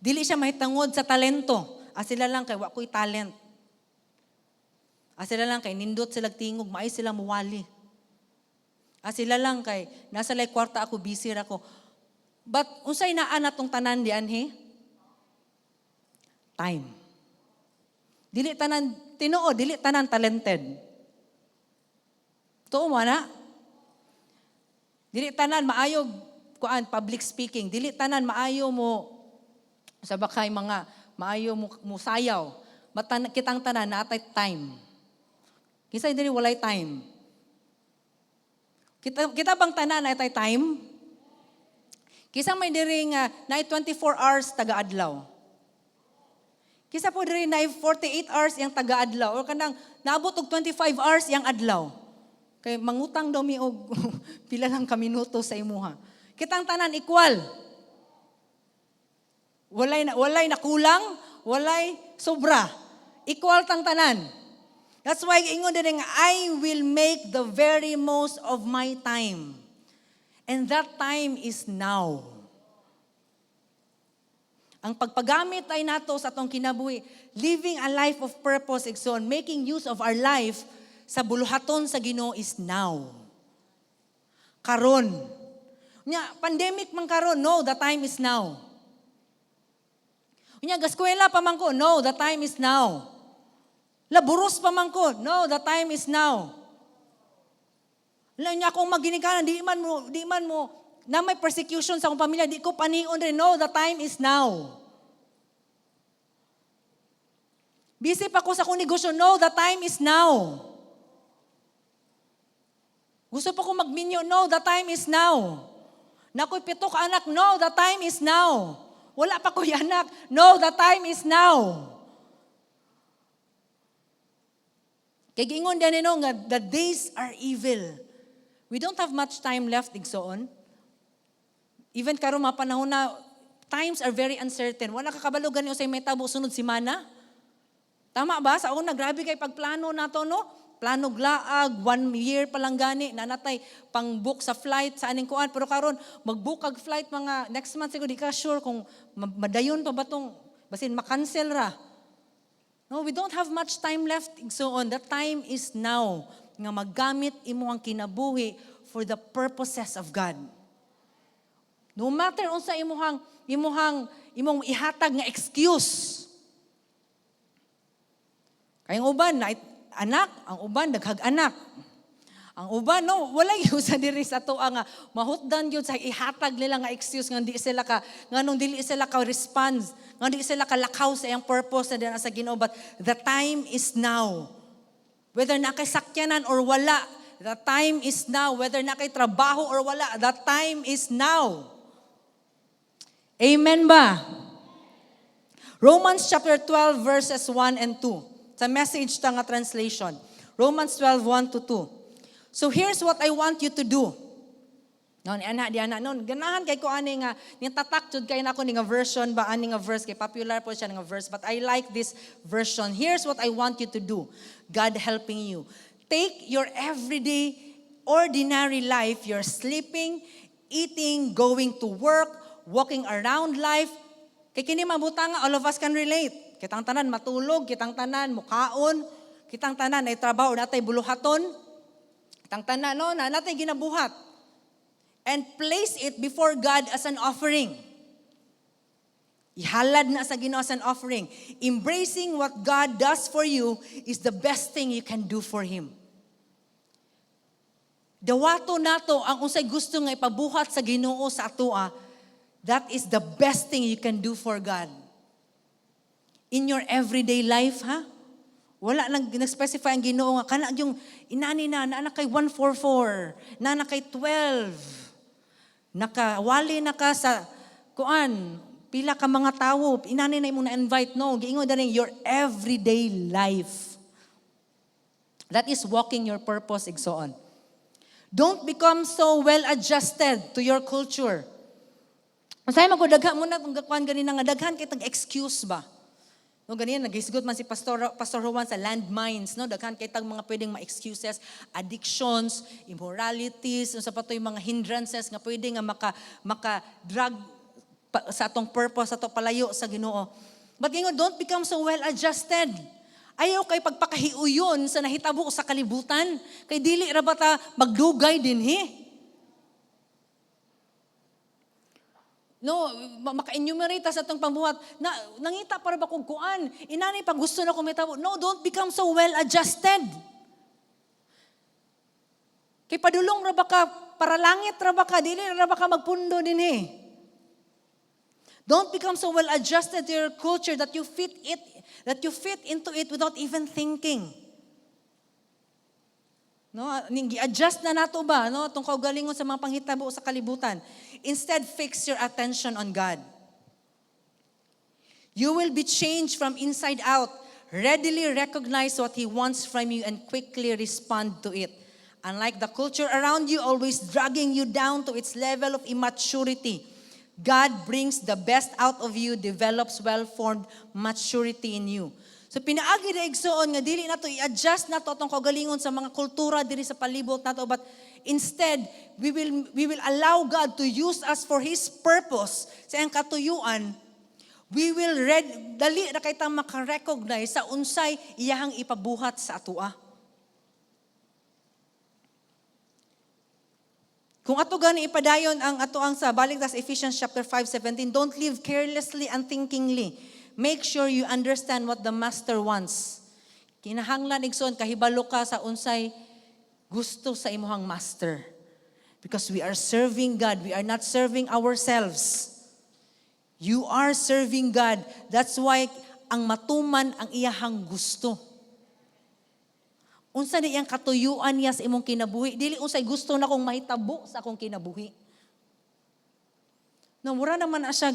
Dili siya mahitungod sa talento. Ah, sila lang kay wa ko'y talent. Ah, sila lang kay nindot sila tingog, maay sila muwali. Ah, sila lang kay nasa lay kwarta ako, busy ra ko. But unsay naa natong tanan dianhi? Time. Dili tanan tinuod, dili tanan talented. Tuo mo na? Dili tanan maayo kuan public speaking, dili tanan maayo mo sa bakay mga maayo mo, mo sayaw. Matan, kitang tanan natay time. Kinsa diri walay time? Kita bang tanan natay time? Kinsa may diri nga naay 24 hours taga-adlaw? Kinsa po diri naay 48 hours yang taga-adlaw or kanang naabot og 25 hours yang adlaw? Kay mangutang daw mi og pila lang ka minuto sa imuha. Kitang tanan equal. Walay nakulang, walay sobra. Equal tang tanan. That's why ingon din nga, "I will make the very most of my time." And that time is now. Ang pagpagamit ay nato sa atong kinabuhi, living a life of purpose, igsoon, making use of our life sa buluhaton sa Ginoo is now. Karon. Nya, pandemic man karon, no, the time is now. Nya, gaskwela pa man ko, no, the time is now. Laburos pa man ko, no, the time is now. Nya akong maginikanan, di man mo, na may persecution sa akong pamilya, di ko panion rin, no, the time is now. Busy pa ko sa akong negosyo, no, the time is now. Gusto pa ko magminyo, no, the time is now. Nakoy pito ka anak, no, the time is now. Wala pa ko'y anak, no, the time is now. Kay giingon din no, nga the days are evil. We don't have much time left, igsoon. Even karon mga panahon na times are very uncertain. Wala ka kabalo gani unsay mahitabo sunod simana. Tama ba? Sa una, grabe kay pagplano nato, no? Plano glaag, one year pa lang gani, nanatay pang book sa flight sa aning kuan. Pero karon mag-book kag flight mga next month siguro di ka sure kung madayon pa ba tong basin ma-cancel ra. No, we don't have much time left. So on, the time is now nga maggamit imo ang kinabuhi for the purposes of God. No matter unsa imuhang imong ihatag nga excuse. Kay ang uban na anak, ang uban daghag anak. Ang uban no, wala gyud sa diri sa atoa nga mahutdan gyud sa ihatag nila nga excuse nga di sila ka nganong dili sila ka response, nga di sila ka lakaw sa iyang purpose na diyan sa Ginoo, but the time is now. Whether na kay sakyanan or wala, the time is now. Whether na kay trabaho or wala, the time is now. Amen ba? Romans chapter 12 verses 1 and 2. Sa Message ta nga translation. Romans 12, 1 to 2. "So here's what I want you to do." No, ni ana di ana no, ganahan kay ko ani nga ning tatak jud kay nako ni nga version ba, ani nga verse, kay popular po siya nga verse, but I like this version. "Here's what I want you to do. God helping you. Take your everyday ordinary life, your sleeping, eating, going to work, walking around life." Kay kini mabutang nga all of us can relate. Kitang tanan matulog, kitang tanan mukaon, kitang tanan ay trabaho natay buluhaton. Kitang tanan, no, na natay ginabuhat. "And place it before God as an offering." Ihalad na sa Ginoo as an offering. "Embracing what God does for you is the best thing you can do for Him." Dawato nato ang unsay gusto nga ipabuhat sa Ginoo sa atoa. That is the best thing you can do for God. In your everyday life, ha? Wala lang nag-specify ang Ginoo nga kana yung inani na naa na kay 144, naa na kay 12. Nakawali na ka sa kuan, pila ka mga tawo, inani na imong na-invite, no. Giingon dani, your everyday life. That is walking your purpose, igsoon. Don't become so well adjusted to your culture. Masaya man ko daghan mo na kung gakuan ganina nga daghan kay tag excuse ba. No, ganyan naghisgot man si Pastor Juan sa landmines, no, daghan kay tag mga pwedeng ma-excuses, addictions, immoralities, unsa pa to'y mga hindrances nga pwede nga maka drag sa atong purpose, sa atong palayo sa Ginoo. But ingon, don't become so well adjusted. Ayaw kay pagpakahiuyon sa nahitabo sa kalibutan. Kay dili ra ba ta magdugay dinhi? No, maka-enumerate ta sa atong pambuhat. Na, nangita para ba kung kuan? Inani pag gusto na kong mitabo. No, don't become so well adjusted. Kay padulong ra ba ka, para langit ra ba ka, dili ra ba ka magpundo dinhi? Don't become so well adjusted to your culture that you fit into it without even thinking. No, ning gi-adjust na nato ba, no, atong kaugalingon sa mga panghitabo sa kalibutan. Instead, fix your attention on God. You will be changed from inside out. Readily recognize what He wants from you and quickly respond to it. Unlike the culture around you always dragging you down to its level of immaturity, God brings the best out of you, develops well-formed maturity in you. So pinaagi na, igsuon, nga dili nato i-adjust nato atong kaugalingon sa mga kultura diri sa palibot nato, but instead we will allow God to use us for His purpose sa iyang katuyuan. We will read, dali na kay ta maka-recognize sa unsay iyahang ipabuhat sa atoa. Kung ato gani ipadayon ang ato ang sa balik ta sa Ephesians chapter 5:17, "Don't live carelessly and unthinkingly. Make sure you understand what the master wants." Kinahanglan, igsoon, kahibalo ka sa unsay gusto sa imuhang master. Because we are serving God, we are not serving ourselves. You are serving God. That's why ang matuman ang iyahang gusto. Unsa ni iyang katuyuan niya sa imong kinabuhi? Dili unsay gusto na kong mahitabo sa akong kinabuhi. No, mura naman na siya,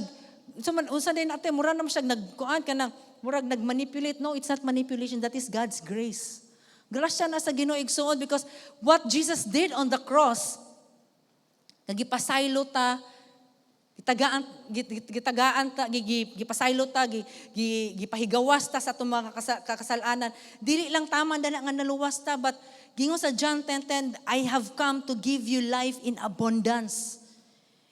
unsa man unsa din ate, mura naman siya nagkuan ka nang murag nagmanipulate. No, it's not manipulation. That is God's grace. Grasya na sa Ginoo, igsuon, because what Jesus did on the cross, nagipasaylo ta, gitagaan ta, gipasaylo ta, gipahigawas ta sa atong mga kakasalanan. Dili lang tama na nga naluwas ta, but gingon sa John 10:10, "I have come to give you life in abundance."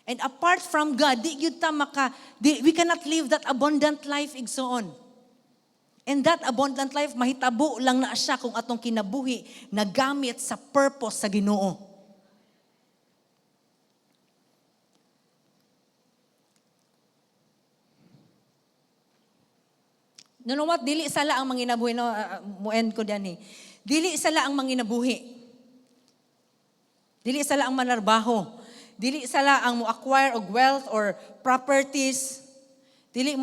And apart from God, di gyud ta maka, di, we cannot live that abundant life, igsoon. And that abundant life, mahitabo lang na siya kung atong kinabuhi nagamit sa purpose sa Ginoo. You know what? Dili sala ang manginabuhi. No, mo-end ko diyan eh. Dili sala ang manginabuhi. Dili sala ang manarbaho. Dili sala ang mo-acquire og wealth or properties. Dili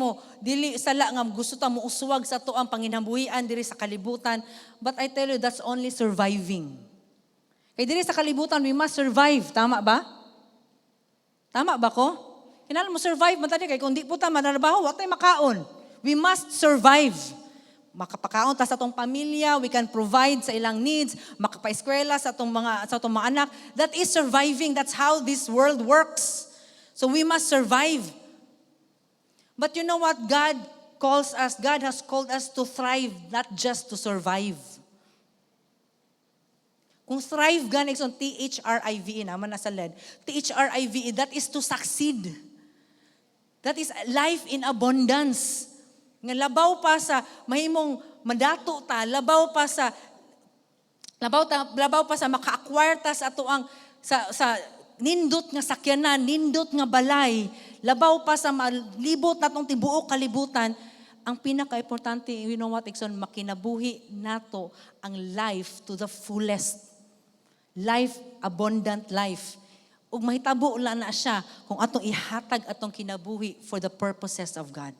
sala nga gusto ta mo uswag sa ato ang panginabuhian diri sa kalibutan. But I tell you, that's only surviving. Kay diri sa kalibutan, we must survive. Tama ba? Tama ba ko? Kinahanglan mo survive man tadi kay kung di po ta manarbaho, wa tay makaon. We must survive. Makapakaon ta sa atong pamilya, we can provide sa ilang needs, makapaeskwela sa atong mga anak. That is surviving. That's how this world works. So we must survive. But you know what God calls us? God has called us to thrive, not just to survive. Kung thrive gani, so THRIVE naman nasa LED. THRIVE, that is to succeed. That is life in abundance. Nga labaw pa sa mahimong madato ta, labaw pa sa maka-acquire ta sa ato ang sa nindot nga sakyanan, nindot nga balay, labaw pa sa malibot natong tibuok kalibutan, ang pinaka-importante, you know what, igsoon, makinabuhi nato ang life to the fullest. Life, abundant life. Ug mahitabo lang na siya kung atong ihatag atong kinabuhi for the purposes of God.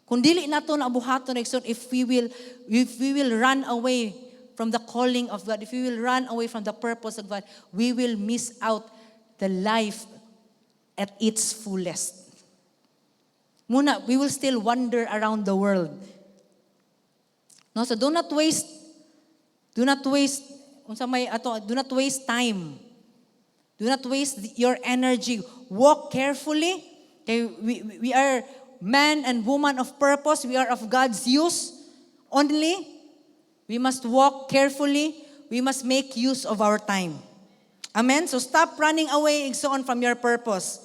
Kung dili nato na buhaton, igsoon, if we will run away from the calling of God, if we will run away from the purpose of God, we will miss out the life at its fullest. Muna, we will still wander around the world. No, so do not waste, unsa may ato, do not waste time. Do not waste your energy. Walk carefully. Okay, we are man and woman of purpose. We are of God's use only. We must walk carefully. We must make use of our time. Amen? So stop running away, igsoon, from your purpose.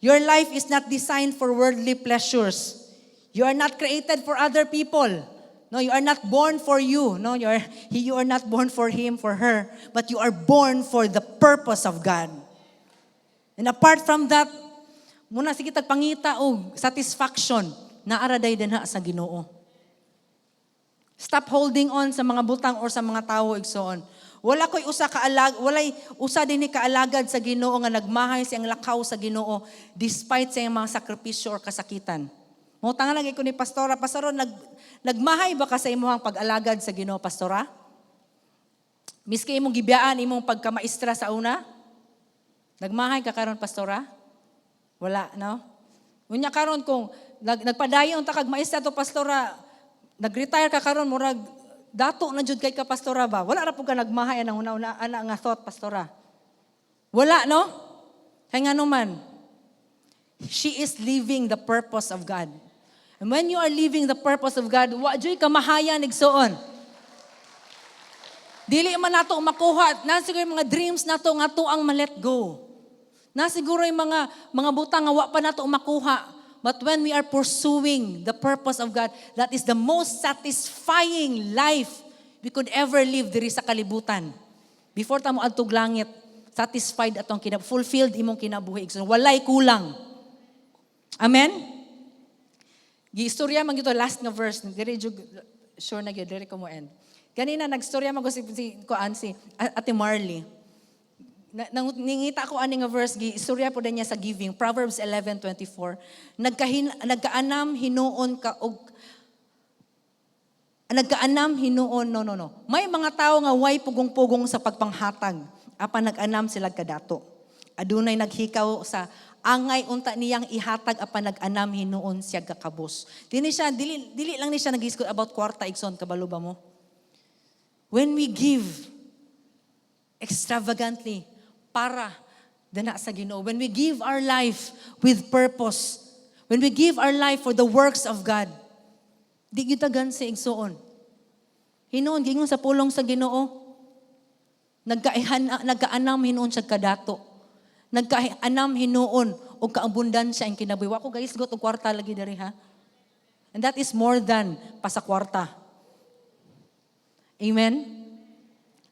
Your life is not designed for worldly pleasures. You are not created for other people. No, you are not born for you. No, you are not born for him, for her, but you are born for the purpose of God. And apart from that, muna sige tag pangita og satisfaction naa ra day dinha sa Ginoo. Stop holding on sa mga butang or sa mga tawo, igsoon. Wala ko'y usa ka alag, walay usa din ni kaalagad sa Ginoo nga nagmahay siyang lakaw sa Ginoo despite sa iyang mga sakripisyo or kasakitan. Mo tanga lagi ko ni pastora, pastora, nagmahay ba ka sa imong pag-alagad sa Ginoo, pastora? Miski imong gibiyaan imong pagkamaestra sa una? Nagmahay ka karon, pastora? Wala, no? Unya karon kung nagpadayon ta kag maestra to, pastora, nag-retire ka karon, murag dato na jud kay ka, pastora ba? Wala ra pud ka nagmahay anang una-una ana nga thought, pastora. Wala, no? Kay ngano man, she is living the purpose of God. And when you are living the purpose of God, wa juy kamahayan, igsoon. Dili man nato makuha, na siguro yung mga dreams nato nga ato ang ma-let go. Na siguro yung mga butang nga wa pa nato makuha. But when we are pursuing the purpose of God, that is the most satisfying life we could ever live diri sa kalibutan. Before ta mo adtog langit, satisfied atong fulfilled imong kinabuhi. So, walay kulang. Amen? Giistorya man gyud to, last nga verse, diri jud sure na gyud diri ko mo end. Ganina nagstorya man ko si kuan, si Ate Marley. Nangita ko ani nga verse, giistorya po din niya sa giving, Proverbs 11:24. Nagkaanam hinuon ka og nagkaanam hinuon, no. May mga tao nga way pugong-pugong sa pagpanghatag apan nag-anam sila kadato. Adunay naghikaw sa angay unta niyang ihatag apan nag-anam hinuon siya kakabos. Dili siya dili, dili lang ni siya nag about kwarta, igsoon, kabalo ba mo? When we give extravagantly para dana sa Ginoo, when we give our life with purpose, when we give our life for the works of God, di gyud ta gansi, igsoon. Hinuon giingon sa pulong sa Ginoo, nagkaanam hinuon siya kadato. Nagkaanam hinuon og kaabundansya ang kinabuhi. Wa ko gahisgot og kwarta lagi diri ha. And that is more than pa sa kwarta. Amen?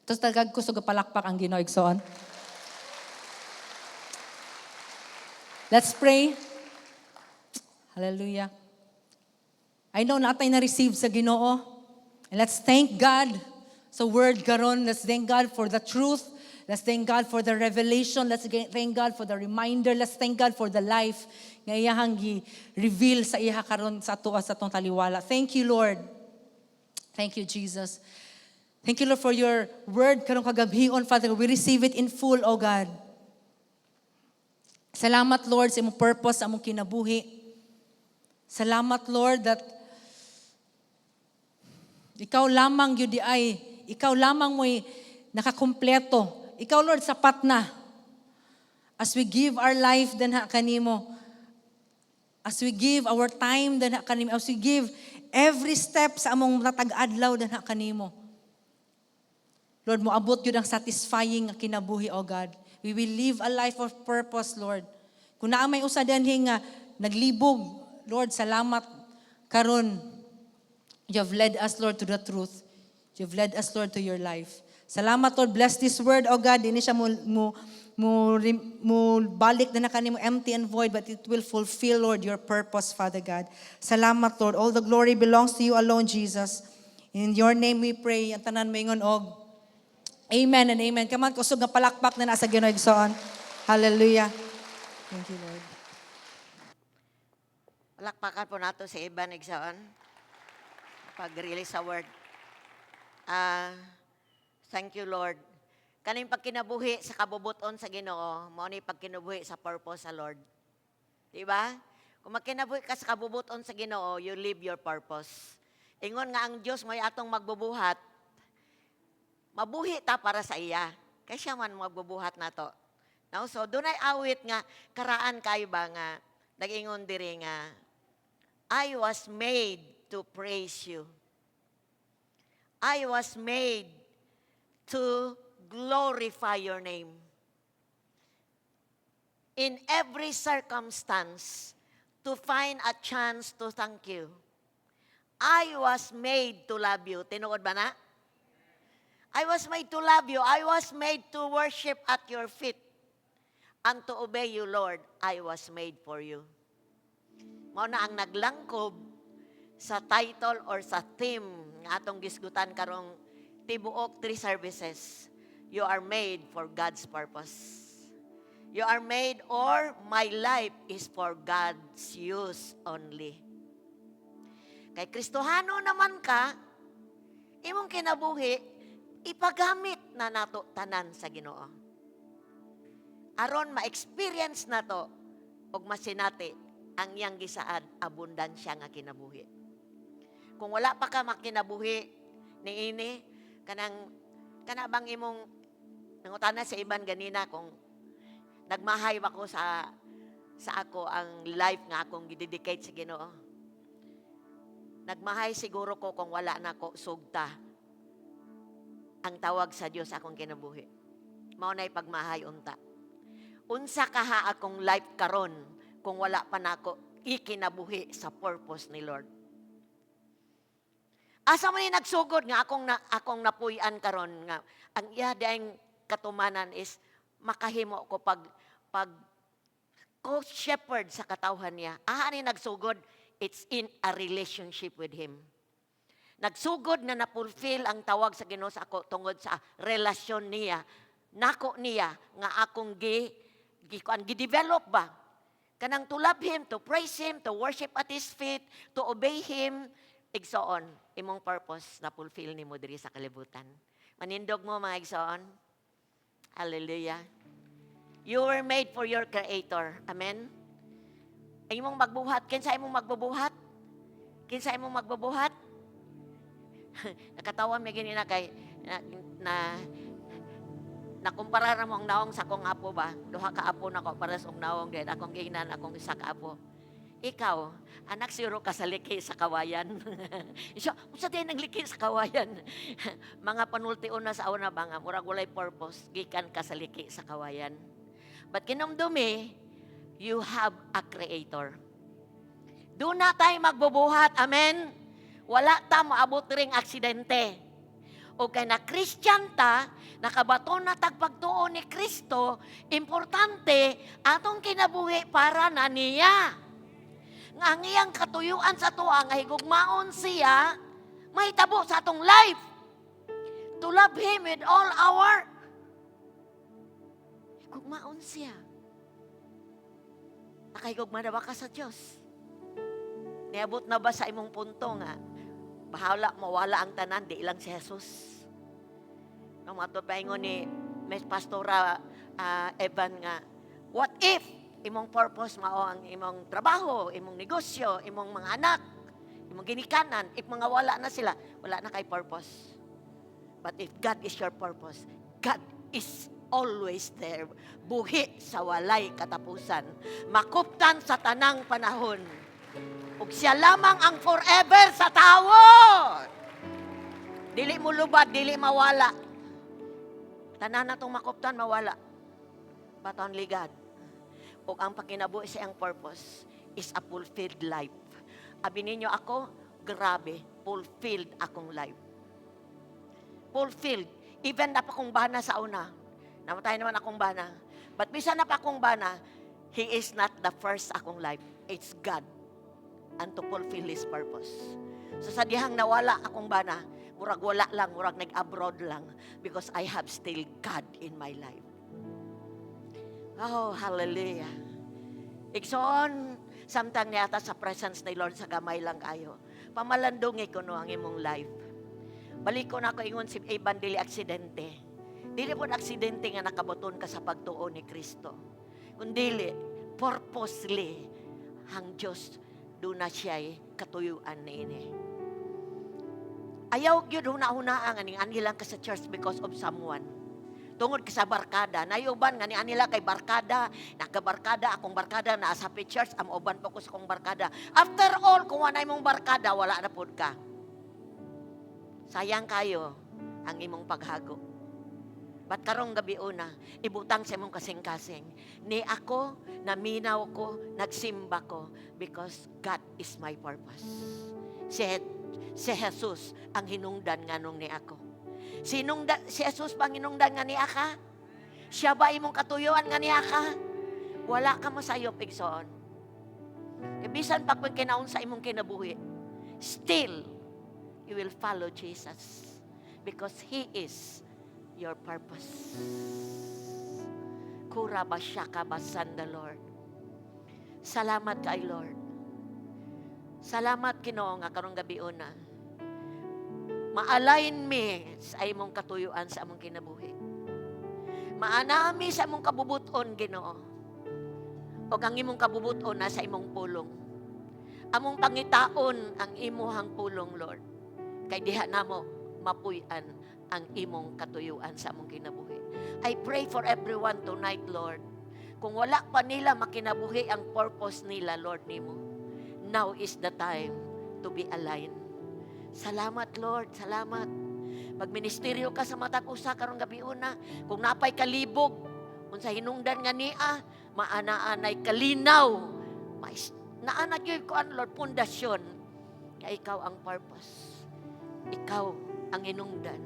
Tapos tagag ko sa palakpak ang Ginoo, igsoon. Let's pray. Hallelujah. I know naa tay na-receive sa Ginoo. And let's thank God sa word karon. Let's thank God for the truth. Let's thank God for the revelation. Let's thank God for the reminder. Let's thank God for the life nga iyahang gi-reveal sa iya karon sa ato, sa atong taliwala. Thank you, Lord. Thank you, Jesus. Thank you, Lord, for your word karong kagabhion, Father. We receive it in full, O God. Salamat, Lord, sa imong purpose sa among kinabuhi. Salamat, Lord, that ikaw lamang gyud ay, ikaw lamang mo'y nakakumpleto. Ikaw, Lord, sapat na. As we give our life din ha kanimo, as we give our time din ha kanimo, as we give every step sa among natag-adlaw din ha kanimo. Lord, moabot gyud ang satisfying nga kinabuhi, O God. We will live a life of purpose, Lord. Kung naa may usa dinhi nga naglibog, Lord, salamat karon. You have led us, Lord, to the truth. You've led us, Lord, to your life. Salamat, Lord. Bless this word, O God. Dili siya mo balik na kanimo empty and void, but it will fulfill, Lord, your purpose, Father God. Salamat, Lord. All the glory belongs to you alone, Jesus. In your name we pray. Ang tanan moingon og amen and amen. Come on, kusog nga palakpak na nasa Ginoo, igsoon. Hallelujah. Thank you, Lord. Palakpakan po nato si Evan, igsoon. Pag-release sa word. Thank you, Lord. Kaning pagkinabuhi sa kabubuton sa Ginoo, mao ni pagkinabuhi sa purpose sa Lord. Di ba? Kung magkinabuhi ka sa kabubuton sa Ginoo, you live your purpose. Ingon nga ang Dios mo'y atong magbubuhat, mabuhi ta para sa iya. Kay siya man magbubuhat nato. No? So, dunay awit nga, karaan kayo ba nga, nag-ingon diri nga, "I was made to praise you. I was made to glorify your name. In every circumstance, to find a chance to thank you. I was made to love you." Tinuod ba na? "I was made to love you. I was made to worship at your feet. And to obey you, Lord, I was made for you." Mao na ang naglangkob sa title or sa theme nga atong gisgutan karong tibuok three services. You are made for God's purpose. You are made or my life is for God's use only. Kay Kristohano naman ka, imong kinabuhi, ipagamit na nato tanan sa Ginoo. Aron ma-experience nato og masinati ang iyang gisaad abundansya nga kinabuhi. Kung wala pa ka makinabuhi niini, kanang kana bang imong nangutana sa iban ganina kung nagmahay ba ko sa ako ang life nga akong gidedicate sa Ginoo. Nagmahay siguro ko kung wala na ko sugta ang tawag sa Dios akong kinabuhi. Mao na'y pagmahay unta. Unsa kaha akong life karon kung wala pa nako ikinabuhi sa purpose ni Lord? Asa man ni nagsugod nga akong napuy-an karon nga ang iya diayng katumanan is makahimo ko pag co-shepherd sa katawhan niya. Aha ni nagsugod, it's in a relationship with Him. Nagsugod na na-fulfill ang tawag sa Ginoo sa ako tungod sa relasyon niya. Nako niya nga akong gi gi kuan gi-develop ba. Kanang to love Him, to praise Him, to worship at His feet, to obey Him, igsoon, imong purpose na fulfill nimo diri sa kalibutan. Manindog mo, mga igsoon. Hallelujah. You were made for your Creator. Amen? Ang imong magbuhat, kinsa imong magbubuhat? Kinsa imong magbubuhat? Nakatawa mi ganina kay na nakumpara ra mo ang naong sa akong apo ba? Duha ka apo nako para sa akong naong din. Akong giingnan akong isa ka apo. "Ikaw, anak siguro ka sa liki sa kawayan." Siya, "Unsa diay nang liki sa kawayan?" Mga panultion na sa una ba nga, murag walay purpose, gikan ka sa liki sa kawayan. But kinumdumi, you have a Creator. Duna tay magbubuhat, amen? Wala ta maabot ring aksidente. O kay na Christian ta, nakabaton na tag pagtuo ni Kristo, importante atong kinabuhi para na niya. Nga ang iyang katuyuan sa tuwa nga higugmaon siya, mahitabo sa atong life. To love Him with all our higugmaon siya. Nakahigugma na ba ka sa Diyos? Niabot na ba sa imong punto nga bahala mawala ang tanan, di lang si Jesus? No, mato pa ingon ni Miss Pastora Evan nga, what if Imong purpose mao ang imong trabaho, imong negosyo, imong mga anak, imong ginikanan. If mga wala na sila, wala na kay purpose. But if God is your purpose, God is always there. Buhi sa walay katapusan. Makuptan sa tanang panahon. Ug siya lamang ang forever sa tawo. Dili mo lubad, dili mawala. Tanan na itong makuptan, mawala. But only God. Ug ang pagkinabuhi sa iyang purpose is a fulfilled life. Abi ninyo ako, grabe, fulfilled akong life. Fulfilled. Even na pa kong bana sa una. Namatay naman akong bana. But bisan na pa akong bana, He is not the first akong life. It's God. And to fulfill His purpose. So sa dihang nawala akong bana, murag wala lang, murag nag-abroad lang. Because I have still God in my life. Oh, hallelujah. Igsoon, samtang naa ta sa presence ni Lord sa gamay lang kayo. Pamalandungi kuno ang imong life. Balik ko na ako ingon si Iban, dili aksidente. Dili po aksidente nga nakabuton ka sa pagtuo ni Kristo. Kundili, purposely, ang Diyos duna siya'y katuyuan niini. Ayaw gyud huna-hunaan nga ning anhi lang ka sa church because of someone. Tungod ka sa barkada. Naay uban nga ni anhi lang kay barkada, nakabarkada, akong barkada naa sa Happy Church, am uban pa ko sa akong barkada. After all, kung wala imong barkada, wala na pud ka. Sayang kayo ang imong paghago. But karong gabi una, ibutang sa imong kasing-kasing. Ni ako, naminaw ko, nagsimba ko, because God is my purpose. Si Jesus ang hinungdan nganong ni ako. Si Jesus bang hinungdan nga ni ka? Siya ba imong katuyuan nga niya ka? Wala ka mosayop, igsoon. Kay bisan pag kinaon sa imong kinabuhi, still, you will follow Jesus because He is your purpose. Kura ba siya ka the Lord. Salamat kay Lord. Salamat, Ginoo, nga karong gabi una. Ma-align mi sa imong katuyuan sa among kinabuhi. Maanami sa imong kabubuton, Ginoo. O ang imong kabubuton na sa imong pulong. Among pangitaon ang imuhang pulong, Lord. Kay diha namo mapuy-an ang imong katuyuan sa among kinabuhi. I pray for everyone tonight, Lord. Kung wala pa nila makinabuhi ang purpose nila, Lord nimo, now is the time to be aligned. Salamat, Lord. Salamat. Magministeryo ka sa matag usa karong gabi una. Kung napay kalibog, kung sa hinungdan nga nia, maana-anay kalinaw. Mais, naana gyud ko an Lord, pundasyon. Kay ikaw ang purpose. Ikaw ang hinungdan.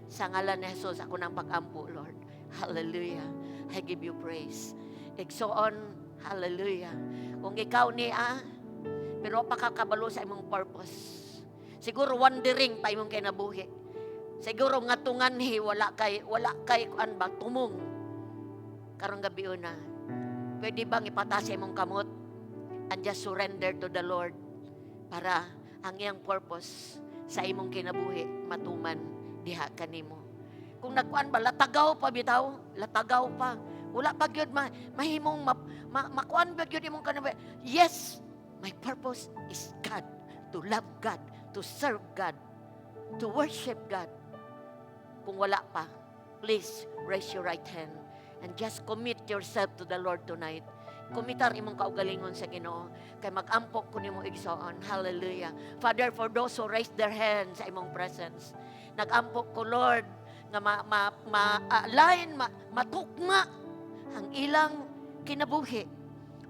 Sa ngalan ni Jesus, ako nang pag-ampo, Lord. Hallelujah. I give you praise. Igsoon, hallelujah. Kung ikaw niya, pero pa ka kabalo sa imong purpose. Siguro wondering pa imong kinabuhi. Siguro nga tunganhi wala kay kuan ba tumong. Karong gabi una. Pwede bang ipataas imong kamot and just surrender to the Lord para ang iyang purpose sa imong kinabuhi matuman diha kanimo? Kung nagkuan ba, latagaw pa bitaw, latagaw pa. Wala pa gyud ma, mahimong makuan ba gyud imong kinabuhi. Yes, my purpose is God, to love God, to serve God, to worship God. Kung wala pa, please raise your right hand and just commit yourself to the Lord tonight. Komitar imong kaugalingon sa Ginoo kay mag-ampo ko nimo, igsoon. Hallelujah. Father, for those who raise their hands sa imong presence, nag-ampo ko, Lord, nga ma, ma, ma-align, matukma ang ilang kinabuhi.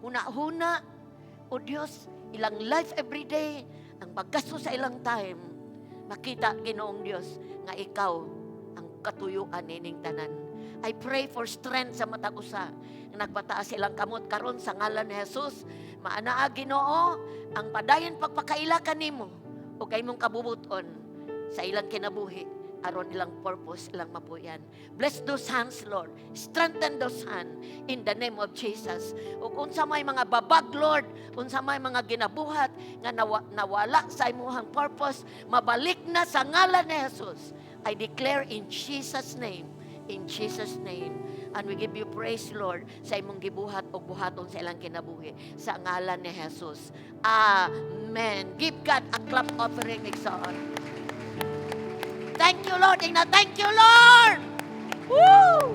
Huna-huna, O Diyos, ilang life every day, ang paggasto sa ilang time, makita, Ginoong Diyos, nga ikaw ang katuyuan nining tanan. I pray for strength sa matag usa nga nagpataas ilang kamot karon sa ngalan ni Jesus. Maanaa, Ginoo, ang padayon pagpakaila kanimo ug kay imong kabubuton sa ilang kinabuhi aron ilang purpose ilang mapuyan. Bless those hands, Lord. Strengthen those hands in the name of Jesus. Ug unsa may mga babag, Lord, unsa may mga ginabuhat nga nawala sa imuhang purpose, mabalik na sa ngalan ni Jesus. I declare in Jesus' name. In Jesus' name. And we give you praise, Lord, sa imong gibuhat o buhaton sa ilang kinabuhi. Sa ngalan ni Jesus. Amen. Give God a clap offering, igsoon. Thank you, Lord. Ingna, thank you, Lord. Woo!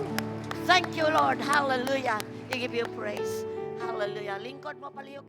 Thank you, Lord. Hallelujah. We give you praise. Hallelujah. Lingkod mo palihog.